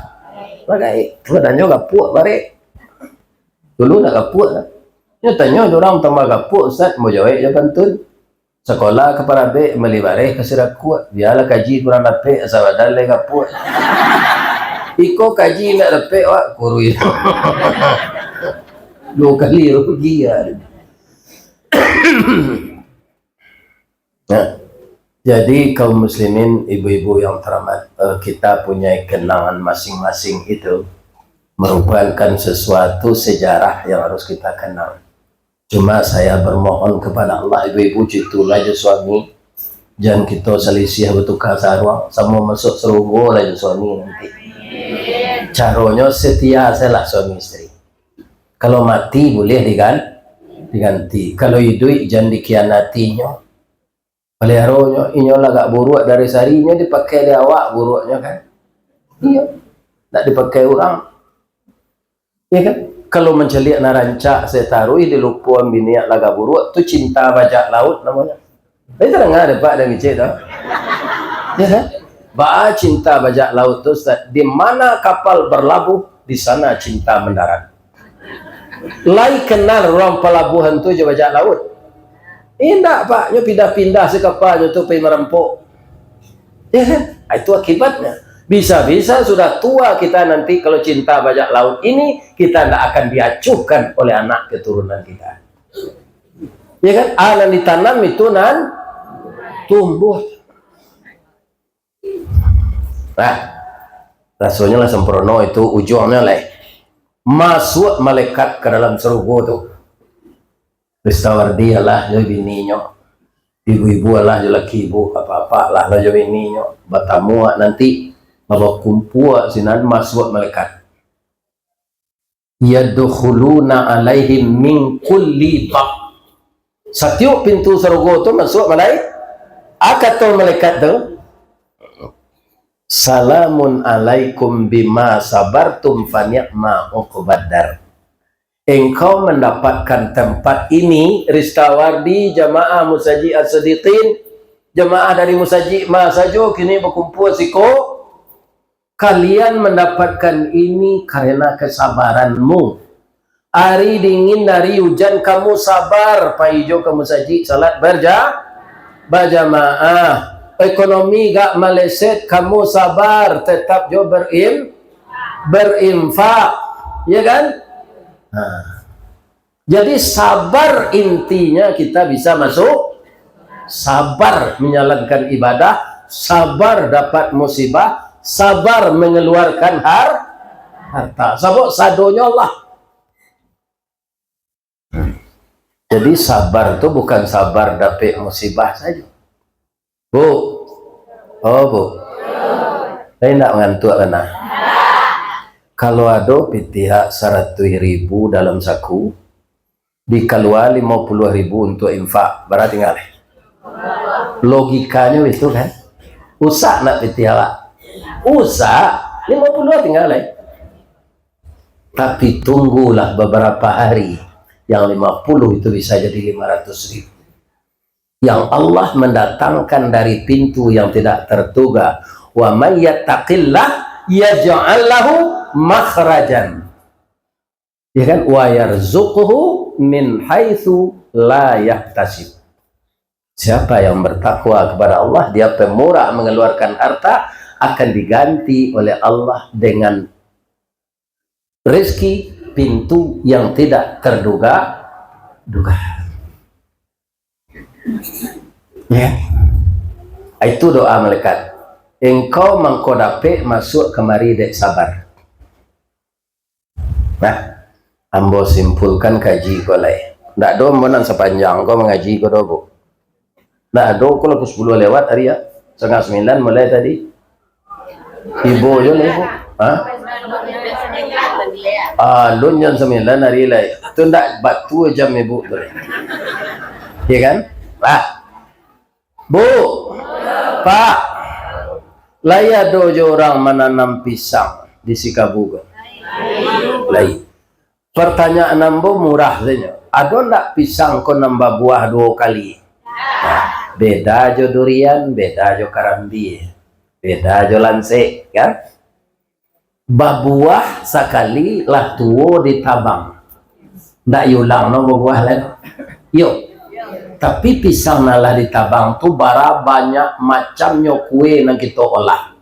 lagai. Badanyo gapuak barek. Dulu ndak gapuak lah. Nyo tanyo urang tambah gapuak, Ustaz, mau jawek jo pantun. Sakolah ka Parabek, mali bareh ka Sirakuak. Bialah kaji kurang dapek, asa badan lai gapuak. Iko kaji indak dapek, wak, kurui. Duo kali rugi ya. Nah, jadi kaum muslimin, ibu-ibu yang terhormat, eh, kita punya kenangan masing-masing itu merupakan sesuatu sejarah yang harus kita kenang. Cuma saya bermohon kepada Allah, ibu-ibu, citulah jo suami, jan kito salisiah batukar saruang, samo masuk sarugo lah jo suami nanti. Caronyo setia sajolah suami isteri. Kalau mati buliah digan-, diganti. Kalau iduik jan dikhianatinyo. Paliharonyo, inyo lah agak buruak dari sari, inyo dipakai di awak buruaknyo kan. Iyo. Ndak dipakai urang. Iyo kan? Kalau mancaliak nan rancak, sataruih dilupoan biniak lah agak buruak, tu cinta bajak laut namonyo. Tapi tadanga dek Pak dan Kicik tu. Iyo kan? Baa cinta bajak laut tu, Ustaz? Di mana kapal berlabuh, di sana cinta mendarat. Lai kenal urang palabuahan tu jo bajak laut? Indak, Pak. Nyo pindah-pindah se kapanyo tu pai marampok. Ya kan? Ah, itu akibatnya. Bisa-bisa sudah tua kita nanti, kalau cinta bajak laut ini, kita ndak akan diacuhkan oleh anak keturunan kita. Ya kan? Ah, nan ditanam itu nan tumbuh. Nah, rasonyo lah sempurno itu ujuangnyo lai. Masuak malaikat ka dalam sarugo tu. Ristawardi alah jo bininyo. Ibu-ibu alah jo laki ibu, apak-apak lah jo bininyo. Batamu awak nanti, bakumpua sinan masuak malaikat. Yadkhuluna alaihim min kulli bab. Satiok pintu sarugo tu masuak malai-, a kato malaikat tu, "Salamun alaikum bima sabartum fa ni'ma uqbaddar." Engkau mendapatkan tempat ini, Ristawardi, jamaah Musajik As-Siddiqin, jamaah dari Musajik ma sajo kini bakumpua siko, kalian mendapatkan ini karena kesabaranmu. Ari dingin, ari ujan, kamu sabar, pai jo ka musajik salat berja-, bajamaah. Ekonomi gak maleset, kamu sabar, tetap jo berim-, berinfak. Ya kan? Nah. Jadi sabar intinya kita bisa masuk, sabar menjalankan ibadah, sabar dapat musibah, sabar mengeluarkan har-, harta. Sabab sadonyo Allah. Jadi sabar tu bukan sabar dapek musibah sajo. Bu. Oh, Bu. Tapi ndak ngantuak kan, nah? Kalau ado pitih saratuih ribu dalam saku, dikalua limo puluah ribu untuk infak, bara tingga? Logikanyo itu kan? Usak ndak pitih awak? Usak, limo puluah tingga. Tapi tunggulah beberapa hari, Yang lima puluh itu bisa jadi lima ratus ribu. Yang Allah mendatangkan dari pintu yang tidak terduga. "Wa may yattaqillah yaj'al lahu makhrajan." Ya kan? "Wa yarzuqhu min haitsu la yahtasib." Siapa yang bertakwa kepada Allah, dia pemurah mengeluarkan harta, akan diganti oleh Allah dengan rezeki pintu yang tidak terduga-duga. Ya. Itu doa malaikat. "Engkau mangko dapek masuak kamari dek sabar." Nah, ambo simpulkan kaji ko lai. Ndak ado ambo nan sapanjang ko mangaji ko doh, Bu. Ndak ado ko lah, pukul sapuluah lewat ari, ya. Satangah sambilan mulai tadi. Ibu jo lah, Ibu. Ha? Alun jam sambilan ari lai. Tu ndak batua jam Ibu tu. Ya kan? Lah. Bu, Pak, lai ado jo urang mananam pisang di Sikabu ko? Lai. Partanyaan ambo murah sajo. Ado ndak pisang ko nan babuah duo kali? Nah, beda jo durian, beda jo karambia, beda jo lansek, kan? Babuah sakali lah tuo ditabang. Ndak iulang no babuah lai. Yo. Tapi pisang nan lah ditabang tu bara banyak macamnyo kue nan kito olah.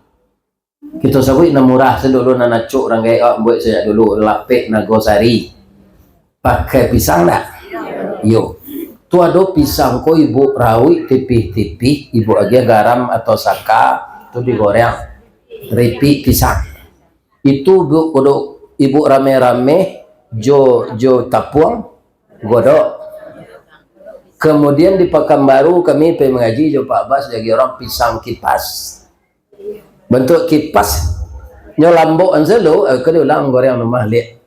Kito sabuik nan murah sadulu, nan acok urang gaek awak buek sajak dulu, lapek nago sari. Pakai pisang ndak? Yo. Tu ado pisang ko Ibu rauik tipih-tipih, Ibu agiah garam atau saka, tu digoreng. Ripik pisang. Itu Ibu, Ibu rame-rame jo, jo tapuang, godok. Kemudian di Pakanbaru kami pai mangaji jo Pak Bas, diagiah urang pisang kipas. Bantuak kipas, nyo lambok an selu, eh, ka diulang goreng rumah liak.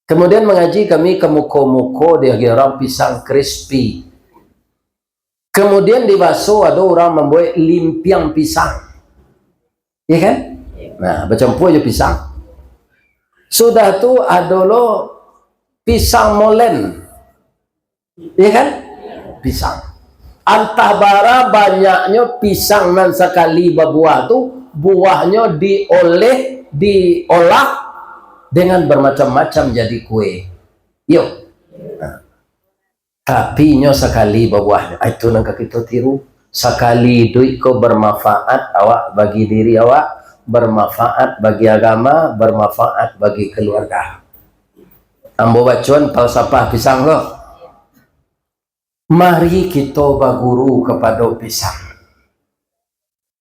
Kemudian mangaji kami ka muko-muko, diagiah urang pisang crispy. Kemudian di Baso ado urang mambuek limpiang pisang. Iya kan? Nah, bacampua jo pisang. Sudah tu ado lo pisang molen. Iya kan? Pisang. Antah bara banyaknyo pisang nan sakali babuah tu, buahnyo dioleh, diolah dengan bermacam-macam jadi kue. Yo. Nah. Tapi nyo sakali babuahnyo. Ah, itu nan ka kito tiru. Sakali iduik ko bermanfaat awak bagi diri awak, bermanfaat bagi agama, bermanfaat bagi keluarga. Ambo bacoan falsafah pisang ko. Mari kito baguru kapado pisang.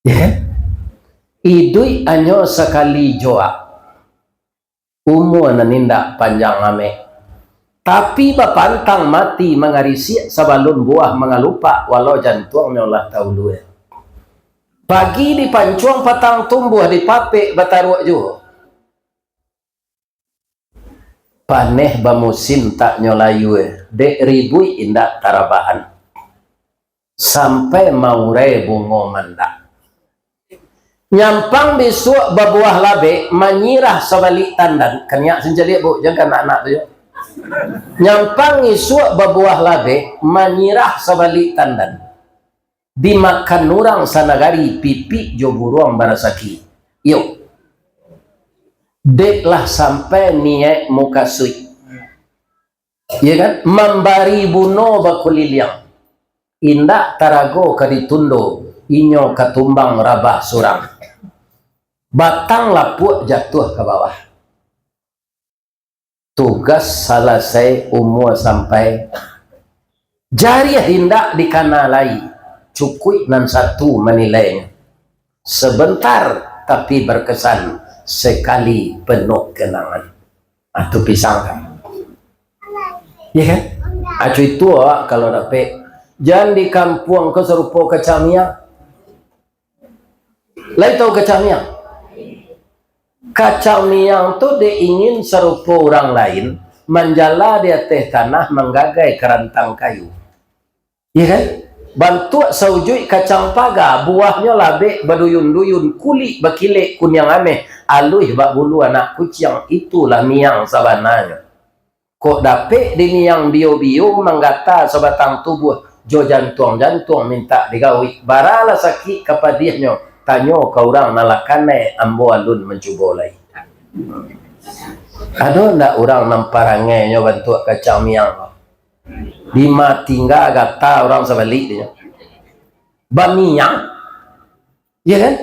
Ya kan? Iduik hanyo sakali joak. Umua nan indak panjang ameh. Tapi bapantang mati mangarisiak sabalun buah mangalupak, walau jantuangnyo lah taulua. Pagi dipancuang, patang tumbuah, dipapek bataruak juo. Paneh bamusim tak nyo layua, dek ribuik indak tarabahan. Sampai maurai bungo mandak. Nyampang bisuak babuah labek, manyirah sabalik tandan. Kaniak sincaliak, Bu, jan ka anak-anak tu, yo. Nyampang isuak babuah labek, manyirah sabalik tandan. Dimakan urang sanagari, pipik jo buruang barasaki. Iyo. Dek lah sampai niaik mukasuik. Iyo kan? Mambari buno bakuliliang. Indak tarago ka ditundo, inyo ka tumbang rabah surang. Batang lapuak jatuah ka bawah. Tugas salasai, umua sampai. Jariah indak dikana lai, cukuik nan satu manilainyo. Sebentar tapi berkesan, sekali penuh kenangan. Ah, tu pisang kan. Ya kan? Acu itu awak kalau dapek. Jan di kampuang ko sarupo kacang miang. Lai tahu kacang miang? Kacang miang tu dek ingin sarupo urang lain, manjala di ateh tanah, manggagai karantang kayu. Iya kan? Bantuak saujuik kacang paga, buahnyo labek baduyun-duyun, kulik bakilek kuniang ameh, aluih bak bulu anak kuciang, itulah miang sabananyo. Kok dapek dimiang bio-bio manggata sabatang tubuah, jo jantuang-jantuang mintak digawik. Baralah sakik ka padiahnyo, tanyo ka urang nan lah kanai, ambo alun mancubo lai. Ado ndak urang nan parangainyo bantuak kacang miang ko? Dima tingga gata urang sabalik dinyo. Bamiang. Iya kan?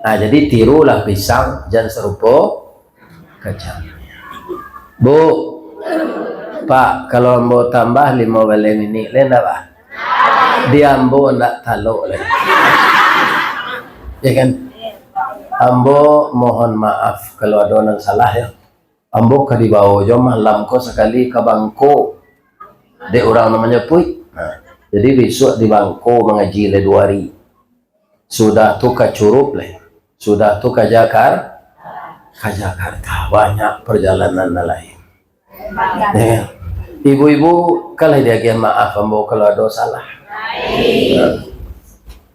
Nah, jadi tirulah pisang, jan sarupo kacang. Bu, Pak, kalau ambo tambah limo baleh niniak, lai ndak, Pak? Di ambo ndak talok lai. Ya kan? Ambo mohon maaf kalau ado nan salah, ya. Ambo ka dibawo jo malam ko sakali ka Bangko. Dek urang nan manyapuik. Nah, jadi bisuak di Bangko mangaji lai duo ari. Sudah tu ka Curup lai. Sudah tu ka Jakar-, ka Jakarta. Banyak perjalanan nan lain. Ya. Ibu-ibu, kalah diagiah maaf ambo kalau ado salah.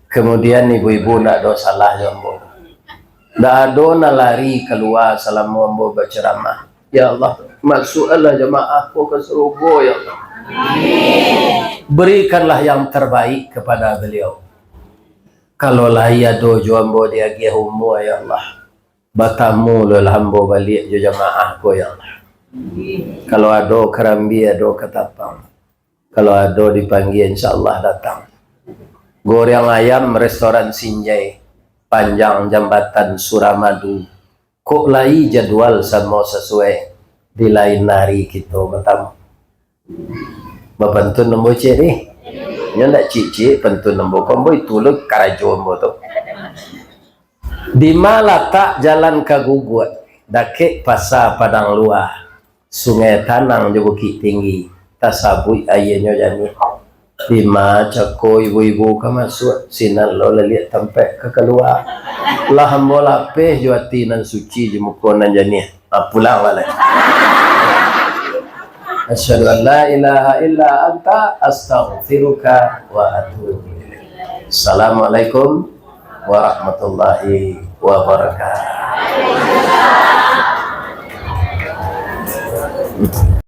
Kemudian ibu-ibu ndak ado salah jo ambo. Ndak ado nan lari kalua salamo ambo baceramah. Ya Allah, masuakkanlah jamaah ko ka surugo, ya Allah. Berikanlah yang terbaik kepada beliau. Kalau lai ado jo ambo diagiah umua, ya Allah, batamu lo lah ambo baliak jo jamaah ko, ya Allah. Kalau ado Karambia, ado Katapang. Kalau ado dipanggia, insya Allah datang. Goreng ayam restoran Sinjai, panjang jambatan Suramadu. Kok lai jadwal samo sasuai, di lain ari kito batamu. Bapantun ambo ciek ni. Nyo ndak ciek-ciek pantun ambo. Ko ambo itu lo karajo ambo tu. Dima latak jalan ka Guguak, dakek Pasa Padang Lua, Sungai Tanang jo Bukik Tinggi, tasabuik aianyo janiah. Dima cako ibu-ibu ka masuak, sinan lo laliak tampek ka kalua. Lah ambo lapeh jo ati nan suci jo muko nan janiah. Ah, pulang baliak. Asyhadu an la ilaha illa anta, astaghfiruka wa atubu ilaik. Assalamualaikum warahmatullahi wabarakatuh.